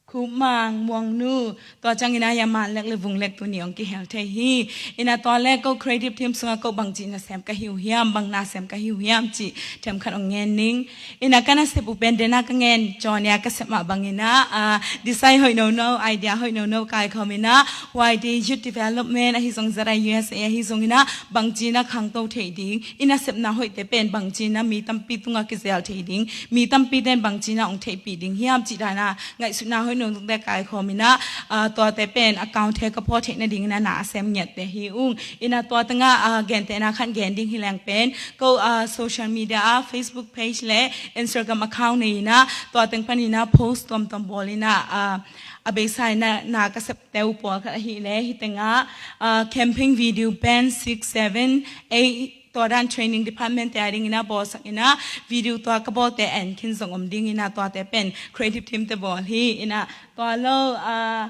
Khupmang, Muangnu, tua ciang ina ia man lek le vung lek tuni ong kihel thei hi. Ina tua le ko creative team sungah ko bangci nasem ka hi uh hiam, bang nasem ka hi uh hiam cih themkhat ong ngen ning. Ina ka nasep uh pen dena ka ngen cawn ia ka sep mah bang ina, ah, design hoih nono, idea hoih nono kaikhawm ina, Y D youth development ahi zong Z I U S A ahi zong ina bangci na khangto thei ding, i nasepna hoihte pen bangci na mi tampi tungah kizel thei ding, mi tampi ten bangci na ong theihpih ding hiam cih dana ngaihsutna hoih nonote kaikhawm ina, ah, tuate pen account te ka pawh theih nading ina na a sem ngiatte hi ung. Ina tua tengah, ah, gentehna khat gen ding hi leng pen ko, ah, social media ah Facebook page le Instagram account nei ina tua teng pan ina post tuamtuam bawl ina, ah, a beisa ina na ka septe uh pawlkhat ahih leh hih tengah, ah, camping video pen six, seven, eight tua dan training department te a ding ina bawlsak ina video tua ka bawlte en khin zong om ding ina tuate pen creative team te bawl hi. Ina tua lo, ah,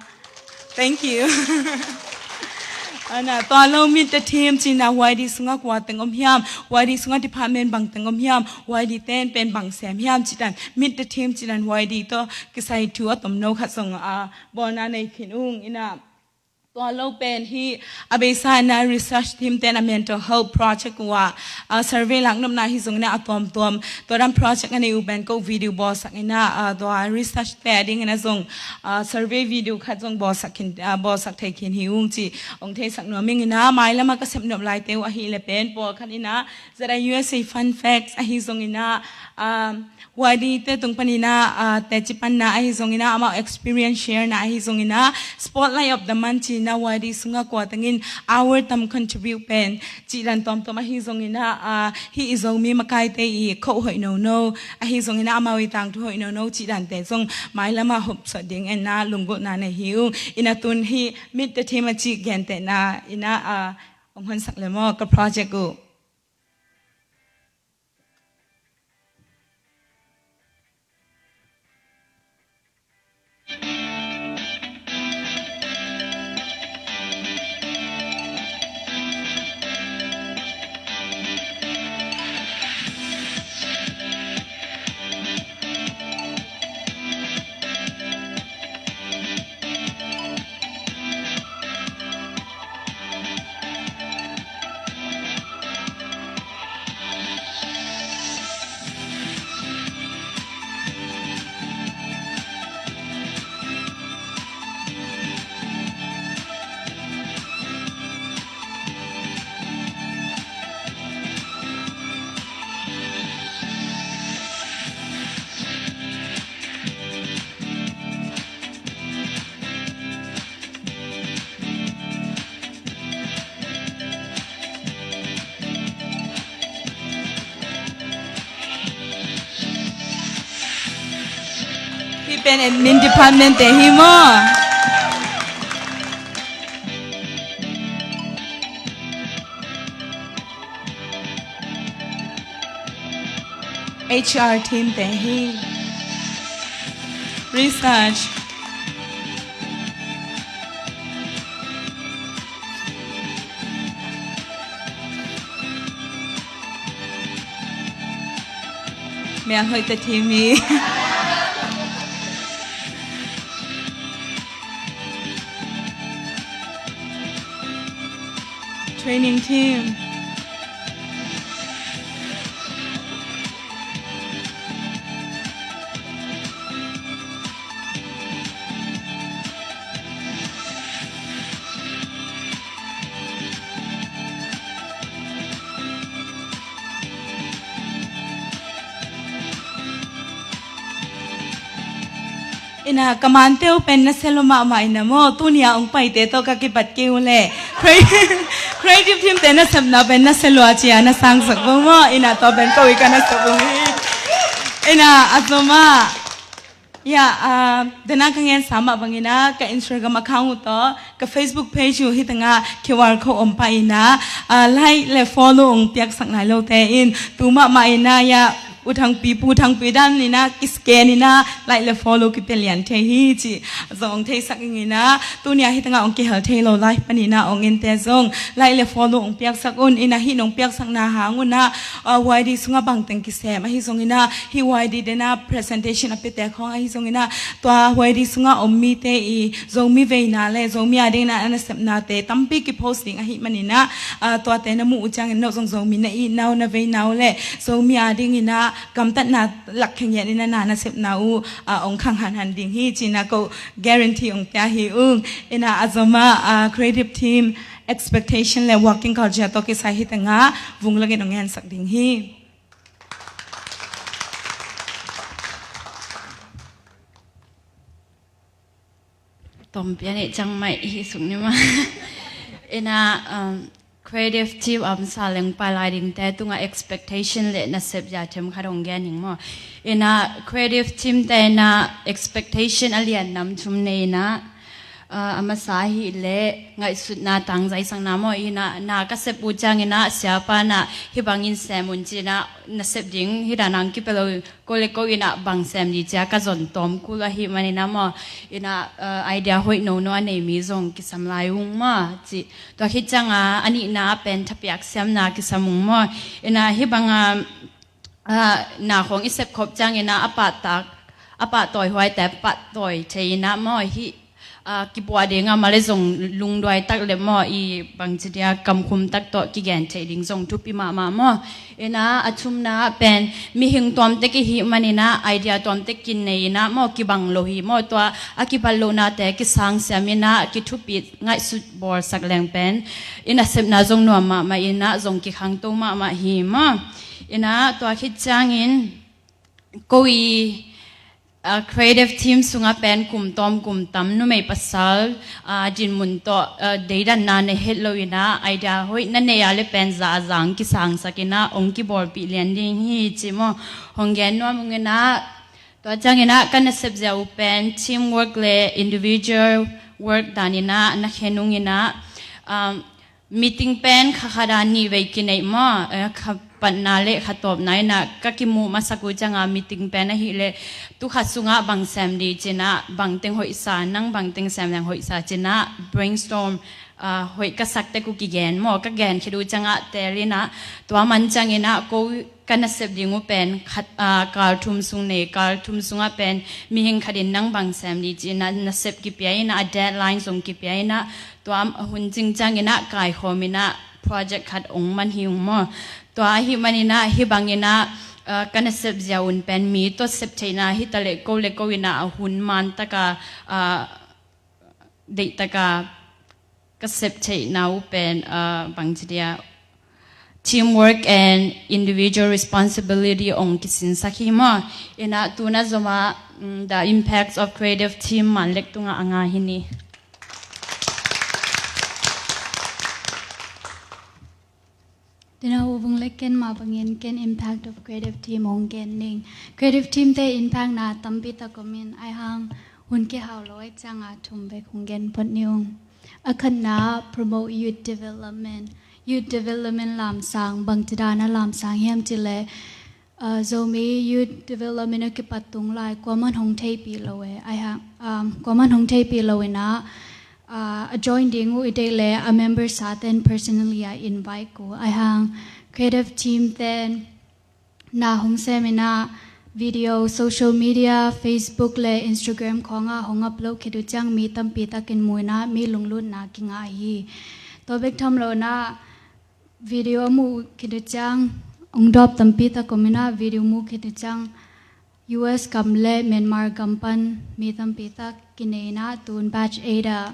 thank you. Ana tua lo meet the team cih ina Y D sungah kua teng om hiam, Y D sungah department bang teng om hiam, Y D ten pen bang sem hiam cih dan meet the team cih dan Y D tawh kisai thu a tomno khat zong, ah, bawlna nei khin ung. Ina tua lo pen hih a beisa ina research team ten a mental health project uh ah, ah, survey laknopna hi zong ina a tuamtuam tua dan project a nei uh pen ko video bawlsak ina, ah, tua research te a ding ina zong, ah, survey video khat zong bawlsak khin, ah, bawlsak thei khin hi ung cih ong theisak nuam ing ina. Mailam ah ka sepnop laite uh ahih leh pen pawlkhat ina Z I U S A fun facts ahi zong ina, ah, Y D te tung pan ina, ah, teci panna ahi zong ina, amau experience share na ahi zong ina, spotlight of the month cih ina Y D sungah kua teng in hour tam contribute pen cih dan tuamtuam ahi zong ina, ah, hih i Zomi makaite i khoh hoih nono ahi zong ina, amau i tangthu hoih nono cih dante zong mailam ah hopsot ding ina lunggulhna nei hi ung. Ina tun hih meet the team a cih gentehna ina, ah, ong honsak le maw ka project uh. Hih pen admin department te hi maw? H R team te hi. Research. Mel hoih te team hi. Training team. Ina, kamante uh pen na selo mahmah ina maw, tunia ong paite tawh ka kipat kei uh le. Cre-, creative team te na sepna pen na selo a cia na sangsak bang maw, ina tua pen ko i ka na sep bang hi. Ina, a zoma. Ya, ah, dena ka ngen sa mah bangina, ka Instagram account uh tawh, ka Facebook page uh hi tanga Q R code om pa ina, ah, like le follow ong piaksak nai lo te in, tu mah mah ina, ya, u thangpi, pu thangpi dan ina, ki scan ina, like le follow ki pia lian thei hi ci, zong ong theisak ing ina, tunia hi tanga ong kihel thei lo live pan ina, ong ente zong, like le follow ong piaksak un ina, hi nong piaksakna hang una, ah, Y D sunga bangteng kisem, ahi zong ina, hi Y D dena presentation a pia te khong ahi zong ina, tua Y D sunga om mite i Zomi veina le Zomi a dingina a nasepnate tampi ki post ding ahi manina, ah, tuate na mu uh ciangin no zong Zomi na i nau na vei nau le Zomi a dingina gamtatna lak khengiat ina na nasepna uh, ah, ong khang hanhan ding hi cina ko guarantee ong pia hi ung. Ina a zoma, ah, creative team expectation le working culture tawh kisai hi tanga vung lakin ong ngensak ding hi. Tom pian i cang mai hi suk ni ma. Ina, um, creative team am sa leng pai lai ding te tunga expectation le nasep ya them khat ong gen ning maw. Ina creative team te ina expectation a lian nam thum nei ina, uh, a masa hi le ngaihsutna tang zaisang na maw. Ina na ka sep uh ciang ina siapa na hi bangin sem un cina nasep ding hi dan ang kipelo ko le ko ina bang sem di cia ka zon tom kul ahi manina maw. Ina, uh, idea hoih no no a nei mi zong kisam lai ung maw ci. Tua khit cianga a nihna a pen thapiak siamna kisam ung maw. Ina hi banga, uh, na khong i sep khop ciang ina a pahtak, a pahtawi huai te pahtawi thei ina maw hi, ah, kipuah dinga male zong lungduai tak le maw i bangci dia kamkhum tak tawh kigen thei ding zong thupi mahmah maw. Ina a thumna pen mihing tuamte kihi manina idea tuamte kinei ina maw kibang lo hi maw tua a kibat lohnate kisang siam ina kithupi ngaihsut bawlsak leng pen ina sepna zong nuam mahmah ina zong kikhangto mahmah hi maw. Ina tua khit ciangin ko i, ah, creative team sunga pen kum tawm kum tam numei pasal, ah, dinmun tawh, ah, deidanna na het lo ina idea hoih na nei a le pen zahzang kisangsak ina ong kibawlpih lian ding hi ci maw. Hong gen nuam ung ina tua ciang ina ka nasep zia uh pen teamwork le individual work dan ina na khen ung ina, um, meeting pen kha khat a nih vei kineih maw, eh, kha patna le kha tawpna ina ka kimuh masak uh cianga meeting pen ahi le tu kha sunga bang sem di cina bang teng hoihsa nang bang teng sem leng hoihsa cina brainstorm, ah, hoih ka sak tek uh kigen maw ka gen khit uh cianga tel ina tua man ciang ina ko ka nasep ding uh pen khat, ah, kal thum sung nei kal thum sunga pen mihing khatin nang bang sem di cina nasep kipia ina a deadline zong kipia ina tua hun cingciang ina kaikhawm ina project khat ong man hi ung maw. Tua ahi man ina hi bang ina, ah, ka nasep zia un pen mi tawh sep theihna hi ta le ko le ko ina a hun man taka, ah, deih taka ka sep theihna uh pen, ah, bangci dia teamwork and individual responsibility ong kisinsak hi maw. Ina tuna zoma, mm, the impacts of creative team man lek tunga a nga hi ni. Tuna uh vung le ken mah bangin ken impact of creative team ong gen ning. Creative team te impact na tampi tak om in ai hang hun kihau lo ai cianga thum vek hong gen phot ni ung. A khatna promote youth development. Youth development lamsang bangci dana lamsang hiam ci le, uh, Zomi youth development a kipat tung lai kuaman hong theipi lo e. Ai hang, um, kuaman hong theipi lo ina, ah, a join ding uh i deih le a member sa ten personally a invite ku ai hang creative team ten na hong sem ina Video, social media, Facebook le Instagram khawngah hong upload khit uh ciang mi tampi takin mu inah mi lunglutna kingah hi. Tua bek tham lo inah video a muh khit uh ciang ong dawp tampi tak om inah video muh khit uh ciang U S gam le Myanmar gam pan mi tampi tak kinei inah tun batch eight ah,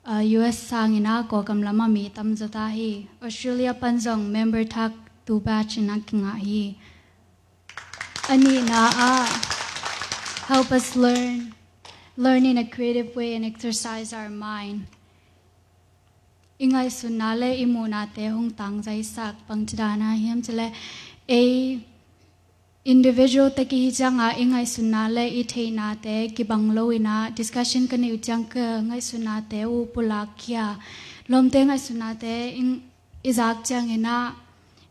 uh, U S sang inah Kawlgam lamah mi tam zaw ta hi. Australia pan zong member thak tu batch inah kingah hi. A nihna ah, help us learn, learn in a creative way and exercise our mind. I ngaihsutna le i muhnate hong tangzaisak, bangci dan a hiam cih leh ei individual tek i hi ciangah i ngaihsutna le i theihnate kibang lo inah discussion ka neih uh ciang ka ngaihsutnate uh pulak khia. Lawmte ngaihsutnate i, i zak ciang inah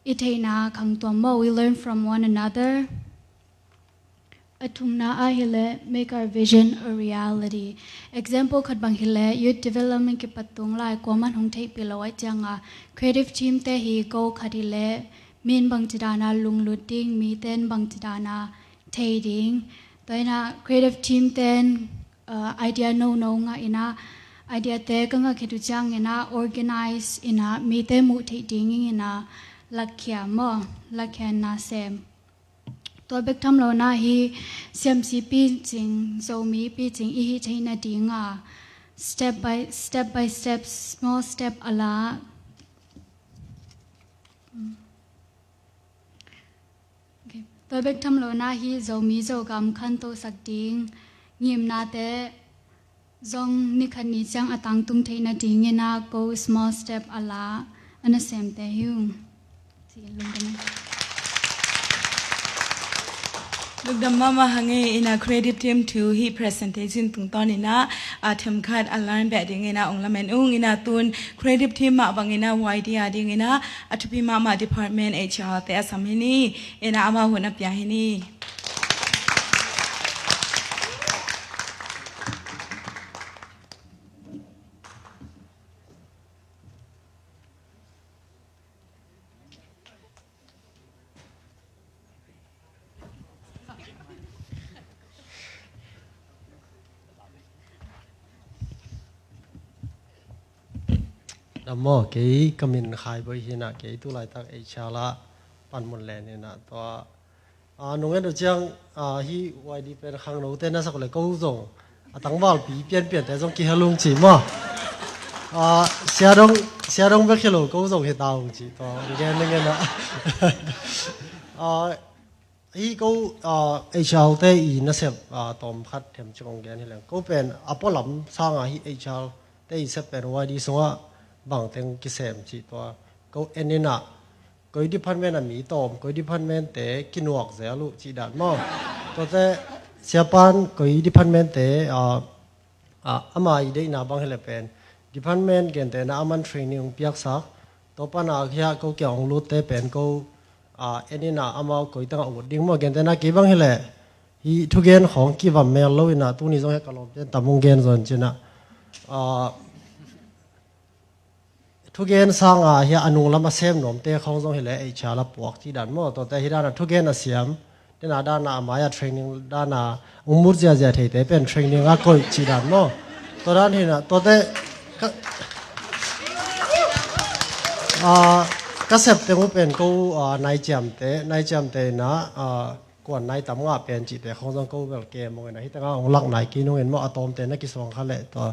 i theihna khang tuam maw, we learn from one another. A thumna ah hi leh make our vision a reality. Example khat bang hi leh youth development kipat tung lai kuaman hong theihpih lo ahih ciangah creative team te hi, goal khat hi leh min bangci dan a lunglut ding, miten bangci dan a thei ding. Tua inah creative team ten, uh, idea nono ngah inah, idea te ka ngah khit uh ciang inah organize inah mite muh theih ding inah lakkhia maw, lakkhia na sem. Tua bek tham lo inah hi siamsi picing, Zomi picing i hih theih nading a step by step by step, small step a la. Okay. Tua bek tham lo inah hi Zomi Zogam khantosak ding ngimnate zong nikhat ni ciang a tangtung theih nading inah ko small step a la a nasemte hi ung. Ci lungdam. Lungdam mahmah hang e. Inah creative team thu hi presentation tungtawn inah a themkhat a learn beh ding inah ong lamen ung. Inah tun creative team mah bang inah Y D a ding inah a thupi mahmah department H R te a sam hi ni. Inah amah hun a pia hi ni. Dam maw, kei ka min Khai Bawi hi inah, kei tu laitak H R ah panmun len inah tua, ah, nung en uh ciang, ah, hi Y D pen khangnote na sak uh leh ko zong a tangvalpi pianpiante zong kihel ung ci maw. Ah, sia dong, sia dong bek hi lo, ko zong hi ta ung ci tua gen ning inah. Ah, hi ko, ah, H R te i nasep, ah, tawm khat themcik ong gen hi leng. Ko pen a pualam sangah hi H R te i sep pen Y D sungah bangteng kisem cih tua ko en inah, koi department a mi tawm, koi department te kinuak zel uh cih dan maw. Tuate siapan koi department te, ah, ah, ama i deihna bang hi leh pen department gentehna aman training ong piaksak, tua pana khia ko kiang ong lutte pen ko, ah, en inah amau koi tengah ut ding maw, gentehna kei bang hi leh hi thugen khawng kivam mel lo inah tuni zong hi ka lawmten tam ong gen zaw in ci inah, ah, thugen sangah hi a nunglam a sem nuamte khawng zong hi leh H R a puak cih dan maw. Tuate hi dan a thugen a siam, dena dan a a mai-ah training dan a ong mut ziazia theite pen training a koih cih dan maw. Tua dan hi inah, tuate ka, ah, ka sep teng uh pen ko, ah, naiciamte, naiciamte inah, ah, kuan nai tam ngah pen cihte khawng zong ko bel kem ung inah, hi tengah ong lak nai kei nung in maw, a tawmte na kisuang kha leh tua,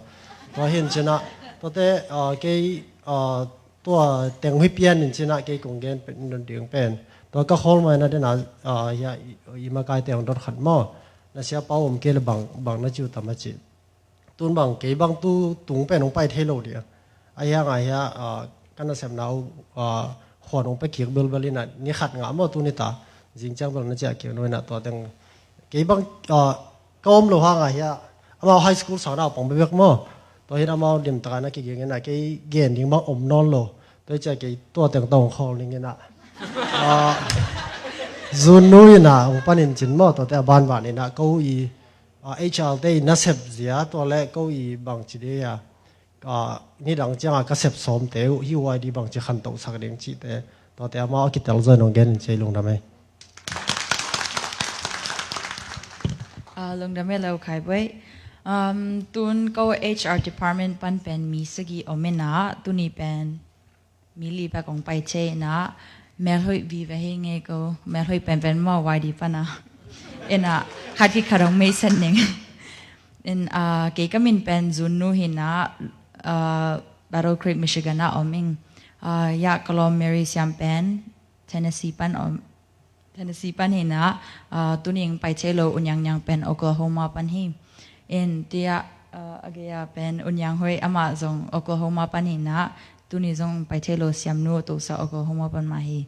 tua hi in ci inah, tuate, ah, kei, ah, tua teng hi pian in ci inah kei kong gen pen, ding pen tua ka khawl mai na dena, ah, hi a i, i makaite ong dot khat maw, na siapa om kei leh bang, bang na ci uh tam a ci. Tun bang kei bang tu tung pen ong pai thei lo ding a, a hiang a hia, ah, ka nasepna uh, ah, khuan ong pai kik belbel inah ni khat ngah maw tuni ta, zing ciang bel na ciah kik no inah tua teng. Kei bang, ah, ka om lo hang a hia, amau high school sang nau pang bebek maw. Tua hi inah amau limtak a na kiging inah kei gen ding bang om nawn lo. Tua hi ciah kei tua teng tawh ong khawl ning inah, ah, zun nu inah ong pan in cin maw, tuate a banban inah ko i, ah, H R te i nasep zia tua le ko i bangci dei a, ah, nidang ciangah ka sep sawmte uh hi Y D bangci khantohsak ding cihte, tuate amau a kitel zaw in ong gen in ci ei, lungdam ei. Ah, lungdam e lo khai boy. Um, tun ko H R department pan pen mi sagi om ina, tuni pen mi li bek ong pai thei ina, melhoih vive hi nge ko, melhoih pen pen maw Y D pana. Ina, khat ki khat ong mei sen ning. In, ah, kei ka min pen Zunnu hina, ah, Battle Creek, Michigan a om ing. Ah, ya ka lawm Mary Siam pen Tennessee pan om, Tennessee pan hina, ah, tuni ong pai thei lo Unyang Nyang pen Oklahoma pan hi. In tia, ah, a gei a pen Unyang Hoih amah zong Oklahoma pan hina, tuni zong pai thei lo Siamnu Tulsa Oklahoma pan mah hi.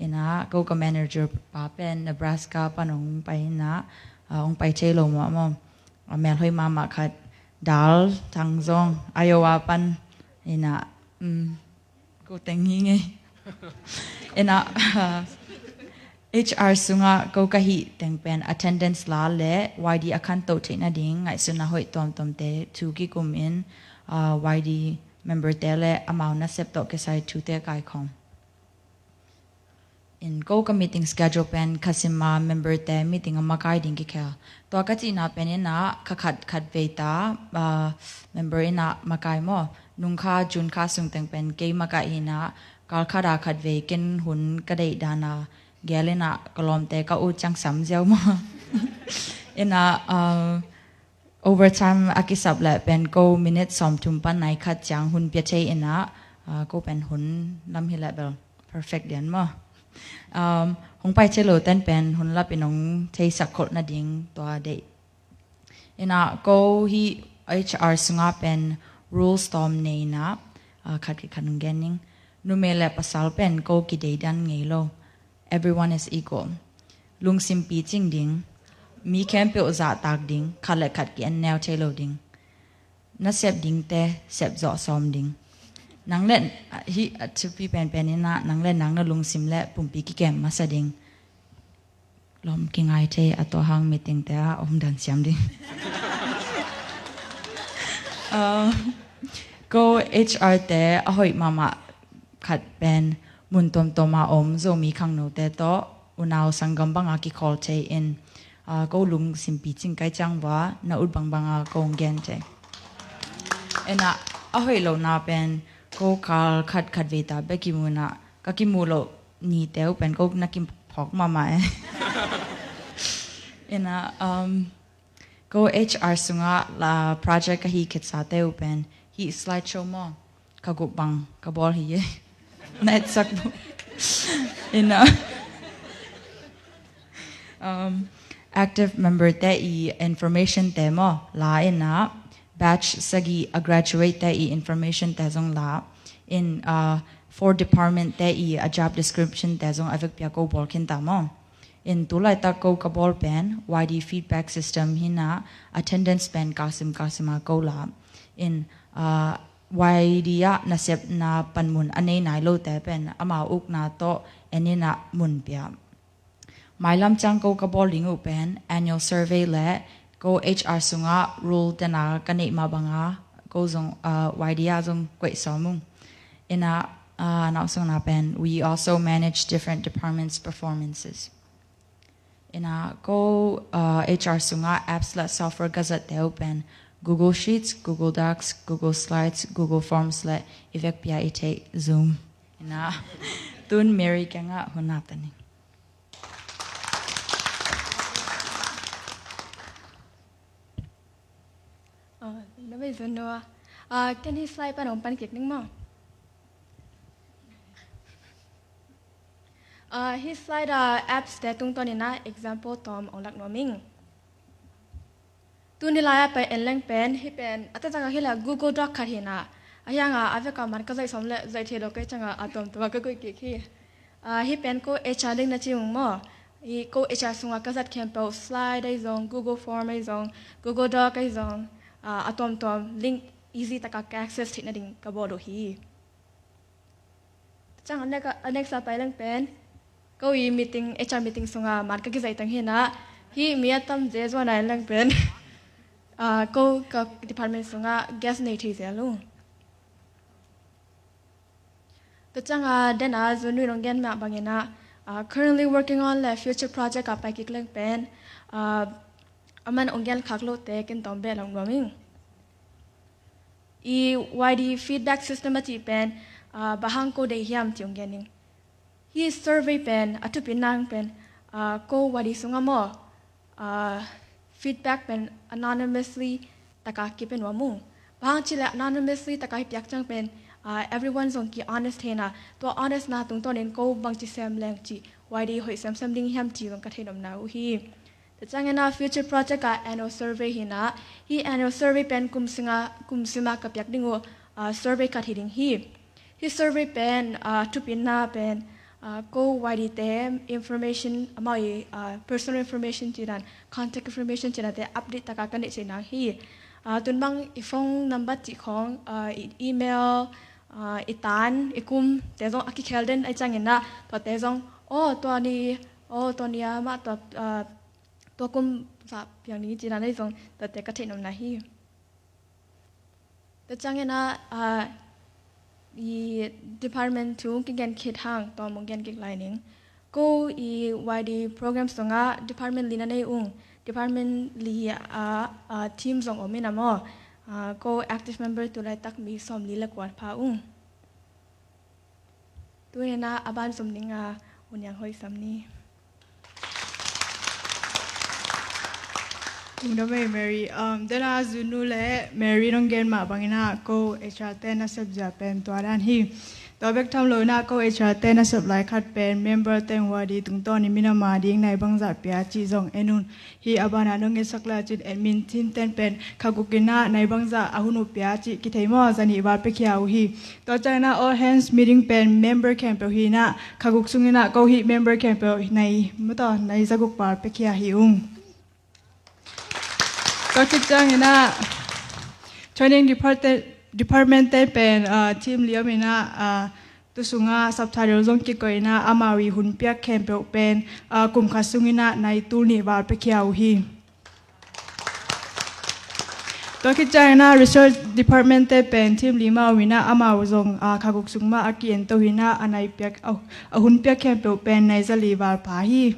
Ina, ko ka manager pa pen Nebraska pan ong pai ina, ah, ong pai thei lo mah mah. Ah, melhoih mahmah khat Dal Thang zong Iowa pan ina, um, ko teng hi nge. Ina, ah, H R sunga ko ka hih teng pen attendance la le Y D a khantoh theih nading ngaihsutna hoih tuamtuamte thu kikum in, ah, Y D member te le amau nasep tawh kisai thute kaikhawm. In ko ka meeting schedule pen khasim a member te meeting a makai ding kikhel. Tua ka cihna pen ina kha khat khat vei ta, ah, member ina makai maw. Nung kha June kha sung teng pen kei makai ina kal khat a khat vei ken hun ka deih dan a gel ina ka lawmte ka ut ciang sam ziau maw. Ina, ah, overtime a kisap le pen ko minute sawmthum pan nai khat ciang hun pia thei ina, ah, ko pen hun lam hi le bel perfect dian maw. Um, hong pai thei lo ten pen hun lap in hong theisak kholh nading tua deih. Ina ko hih H R sunga pen rules tawm nei ina, ah, khat ki khat hong gen ning. Numei le pasal pen ko kideidan ngei lo. Everyone is equal. Lungsim picing ding. Mi khempeuh zahtak ding. Khat le khat ki en neu thei lo ding. Na sep dingte sep zawh sawm ding. Nang le, hi a thupi penpen ina, nang le nang na lungsim le pumpi kikem masa ding. Lawm kingai thei a tua hang meeting te a om dan siam ding. Ah, ko H R te a hoih mahmah khat pen mun tuamtuam a om Zomi khangnote tawh unau sanggam banga kikhawl thei in, ah, ko lungsim picing kai ciang vua na ut bangbanga ko hong gen thei. Ina a hoih lohna pen ko kal khat khat vei ta bek kimu ina ka kimu loh nite uh pen ko na kiphawk mahmah e. Ina, um, ko H R sunga la project ka hih khetsate uh pen hih slide show maw. Ka gup bang ka bawl hi e. Na etsak bu. Ina, um, active member te i information te maw la ina, batch sagi a graduate te i information te zong la in, uh, four department te i a job description te zong a vekpi a ko bawl khin ta maw. In tulaitak ko ka bawl pen Y D feedback system hina attendance pen kalsim kalsim a ko la. In, ah, Y D ah nasepna panmun a nei nai lote pen amau ukna tawh en ina mun pia. Mailam ciang ko ka bawl ding uh pen annual survey le ko H R sunga rule tena ka neih mah banga ko zong, ah, Y D ah zong koih sawm ung. Ina, ah, nausungna pen we also manage different departments' performances. Ina ko, ah, H R sunga apps le software ka zat te uh pen Google Sheets, Google Docs, Google Slides, Google Forms le i vekpi a i theih Zoom. Ina tun Mary kiangah hun ap ta ning. Ah, na vei zun nua. Ah, ken hi slide pan ong pan kik ning maw. Ah, hi slide a apps te tungtawn ina example tawm ong lak nuam ing. Tuni lai a pen en leng pen hi pen a taktak a hi la Google Doc khat hina. A hianga a veka man ka zaih sawm le zaih thei lo kei cianga a tuamtuam a ka koih kik hi. Ah, hi pen ko H R ding na ci ung maw. I ko H R sunga ka zat khempeuh slide ahi zong, Google Form ahi zong, Google Doc ahi zong, ah, a tuamtuam link easy taka ka access theih nading ka bawl uh hi. Ciang a next, a next a pai leng pen ko i meeting, H R meeting sunga man ka kizaih teng hina. Hi mi a tam ze zuan a en leng pen, ah, ko ka department sunga guest nei thei zel uh. Tua cianga dena zun nui nong gen mah bangina, ah, currently working on le future project a pai kik leng pen, ah, Aman ong gen khak lote ken tawm beh lang nuam ing. I Y D feedback system a cih pen, ah, bang hang ko deih hiam ci ong gen ing. Hih survey pen a thupina pen, ah, ko Y D sungah maw, ah, feedback pen anonymously taka kipia nuam ung. Bang hang cih leh anonymously taka i piak ciang pen, ah, everyone zong ki honest thei na, tua honest na tungtawnin ko bangci sem leng cih Y D hoih semsem ding hiam cih zong ka theihnopna uh hi. Tua ciangin ah future project ah annual survey hi na, hih annual survey pen kum sima, kum sima ka piak ding uh, ah, survey khat hi ding hi. Hih survey pen, ah, thupina pen, ah, ko Y D te information, amau i, ah, personal information cih dan, contact information cih dante update taka ka neih cih nang hi. Ah, tun bang i phone number cih khong, ah, i email, ah, i tan, i kum te zong a kikhel den ahih ciangin ah, tuate zong, oh, tua ni, oh, tua ni a mah tua, ah, tua kum zah piang ni cih dan ahi zong, tuate ka theihnopna hi. Tua ciangin ah, ah, i department thu kigen khit hang, tua mong gen kik lai ning. Ko i Y D program sungah department li na nei ung, department li ah, ah, team zong om in a maw. Ah, ko active member tu laitak mi sawmli le kua pha ung. Tuni-in ah a ban zom ding a U Niang Hoih sam ni. Lungdam ei Mary. Um, den a Zunu le Mary nong gen mah bangin ah ko H R te nasep zia pen tua dan hi. Tua bek tham lo-in ah ko H R te nasep lai khat pen member teng Y D tungtawn i minam a ding nai bangzah pia cih zong en un. Hih a banah nong ngetsak lai cin admin team ten pen kha guk in ah nai bangzah a hun uh pia cih kithei maw, zanih val piakhia uh hi. Tua ciangin ah all hands meeting pen member khempeuh hi in ah kha guk sungin ah ko hih member khempeuh nai, mataw, nai za guk val piakhia hi ung. Tua khit ciangin ah training department, department te pen, ah, team li om in ah, ah, tu sungah subtitle zong kikoih in ah amau i hun piak khempeuh pen, ah, kum khat sungin ah nai tul nih val piakhia uh hi. Tua khit ciangin ah research department te pen team li mah om in ah amau zong, ah, kha guk sung mah a ki-en to hi in ah a nai piak, a, a hun piak khempeuh pen nai za li val pha hi.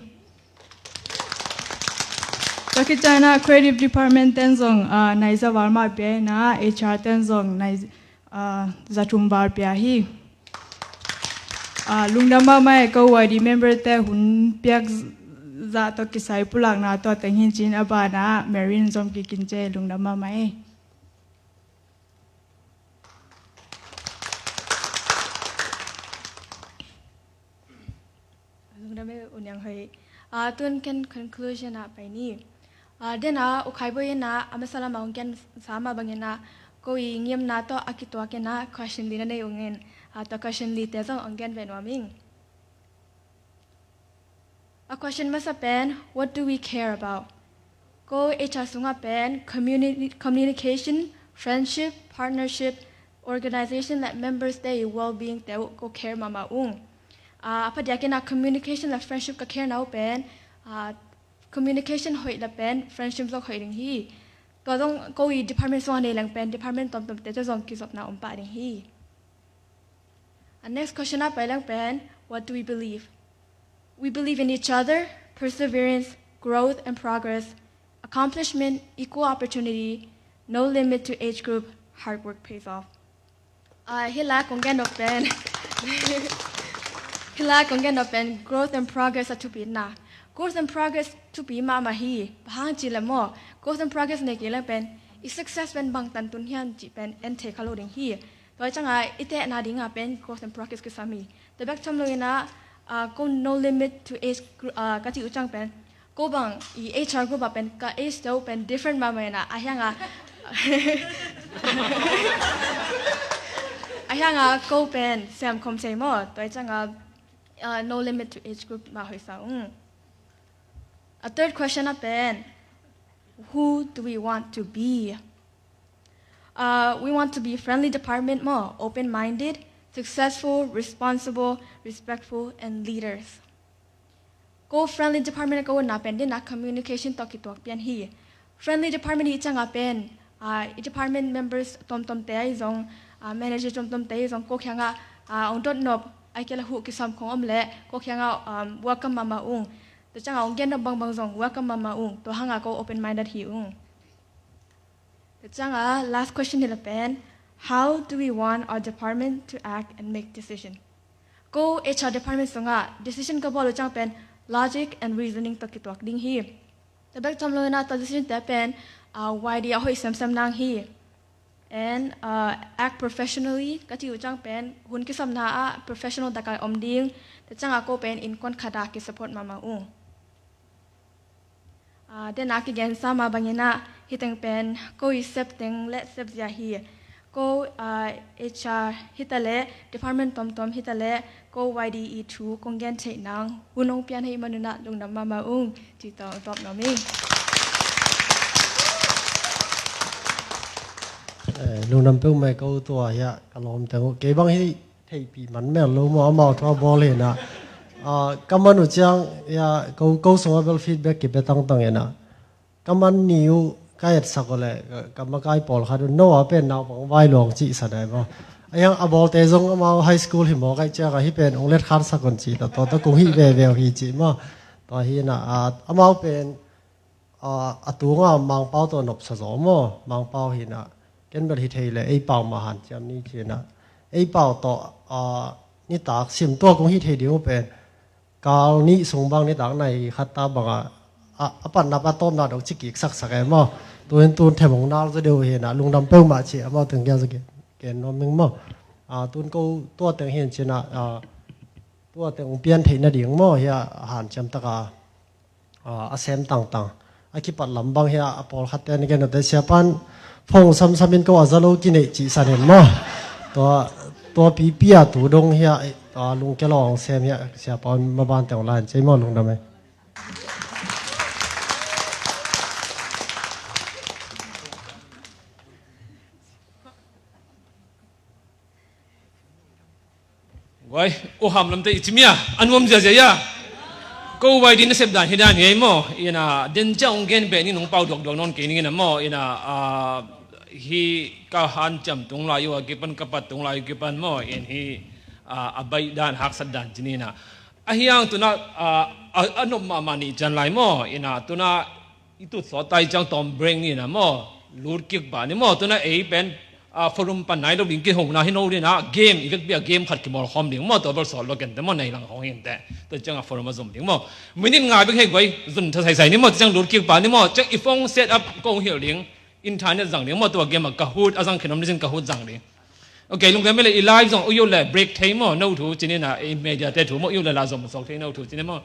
Tua khit ciangin ah creative department ten zong, ah, nai za val mah pia in ah H R ten zong nai, ah, za thum val pia hi. Ah, lungdam mahmah ei ko Y D member te hun piak zah tawh kisai pulakna tua teng hi in cin a banah Mary in zom kik in ci ei, lungdam mahmah ei. Lungdam ei U Niang Hoih. Ah, tun ken conclusion ah pai ni. Ah, den a U Khai Bawi in ah a masa lamah hong gen sa mah bangin ah ko i ngimna tawh a kituak in ah question li na nei ung in, ah, tua question li te zong hong gen ve nuam ing. A question masa pen, what do we care about? Ko H R sungah pen communi-, communication, friendship, partnership, organization le members te i well-being te uh ko care mahmah ung. Ah, a phadiakin ah communication le friendship ka care na uh pen, ah, communication hoih le pen friendship zong hoih ding hi. Tua zong ko i department sungah nei leng pen department tuamtuam te zong kizopna om pah ding hi. A next question ah pai leng pen, what do we believe? We believe in each other, perseverance, growth and progress, accomplishment, equal opportunity, no limit to age group, hard work pays off. Ah, hih lai kong gen nop pen, hih lai kong gen nop pen growth and progress a thupi na. Growth and progress thupi mahmah hi. Bang hang cih leh maw, growth and progress nei kei leng pen i success pen bangtan tun hiam cih pen en thei kha lo ding hi. Tua ciangah i tehna dingah pen growth and progress kisam hi. Tua bek tham lo-in ah, ah, ko no limit to age group, ah, ka cih uh ciang pen ko bang i H R group ah pen ka age te uh pen different mahmah in ah, a hiang a, a hiang a ko pen sem khom sei maw. Tua ciangah, ah, no limit to age group mah hoih sa ung. A third question ah pen, who do we want to be? Uh, we want to be friendly department maw, open-minded, successful, responsible, respectful, and leaders. Ko friendly department ko na pen den a communication tawh kituak pian hi. Friendly department i ciangah pen, ah, i department members tuamtuam te ahi zong, ah, manager tuamtuam te ahi zong ko kiangah, ah, ong dot nop, ahih kei leh huh kisam khong om leh ko kiangah, um, welcome mahmah ung. Tua ciangah hong gen nop bangbang zong welcome mahmah ung. Tua hangah ko open-minded hi ung. Tua ciangah last question hi la pen, how do we want our department to act and make decision? Ko H R department sungah decision ka bawl uh ciang pen logic and reasoning tawh kituak ding hi. Tua bek tham lo inah tua decision te pen uh, Y D a hoih semsem nang hi. And uh, act professionally ka ci uh ciang pen hun kisapna ah professional takai om ding. Tua ciangah ko pen innkuan khat ah kisupport mahmah ung. Uh, dena kigensa mah bangin ah hiteng pen ko i sep teng le sep zia hi. Ko uh, H R hitaleh department tomtom hitaleh ko Y D i thu kong gen theih nang hun hong pian hei manunah lungdam mahmah ung. Ci tawh tawp nuam ing. Eh, lungdam peuhmah ko tua hiah ka lawm teng uh kei bang hi theihpih man mel lo maw amau thu a bawl hinah. Ah, ka man uh ciang hiah ko, ko sungah bel feedback kipia tangtang hinah. Ka man ni uh ka etsak uh le ka, ka makai pawlkhat uh no a pen naupang vai luang cihsa dai maw. A hiang a bawlte zong amau high school hi maw kaih ciak a hi pen ung let khansak un cih ta tua ta kung hih veve uh hi cih maw. Tua hinah ah, amau pen ah, a tunga Mangpau tawh nopsa zaw maw. Mangpau hinah ken bel hi thei le ei pau mah hanciam ni cinah ei pau tawh ah, nitak sim tua kung hi thei ding uh pen kal nih sung bang nitak nai khat ta bangah a, a patna pa tawpna dok cikik saksak e maw. Tuhin tun themong nal zaw deuh hinah lungdam peuhmah ci amau teng kia zaw gen nuam ing maw. Ah, tun ko tua teng hin cinah ah, tua teng ung pian theih nading maw hiah hanciam taka ah, a sem tangtang a kipat lam bang hiah a pawlkhat ten gen nate siapan phong samsamin ko a za lo kineih cihsan hin maw. Tua, tua pipi a tu dong hiah ah, lungkia lawng sem hiah siapan maban teng lain cei maw lungdam e. Guai, u ham lamte i cimia a nuam ziazia ia. Ko uai din a sep dan hi dan hi ei maw. Ina den ciang ung gen beh ni nung pau duakduak nawn kei ning ina maw. Ina ah, hi ka hanciam tung lai uh a kipan ka pat tung lai uh kipan maw in hi ah, a baih dan haksat dan cini ina. A hiang tuna ah, a, a nop mahmah nih cian lai maw. Ina tuna i tut sawt tai ciang tawm break ni na maw. Lut kik pa ni maw tuna ei pen ah, forum pan nai lo ding kihona hi no dina game i vekpi a game khat kimawl khawm ding maw tua bel sawt lo kente maw nei lang hong hinte. Tua ciang a forum a zum ding maw. Minute ngai bek hei guai zun tha saisai ni maw ciang lut kik pa ni maw ciang i phone set up kong hilh ding. Internet zang ding maw tua game a Kahoot a zang khin om ni cin Kahoot zang ding. Ok, lungdam mele i live zong uyu le break thei maw no thu cini na i media te thu maw uyu le la zom sawk thei no thu cini maw.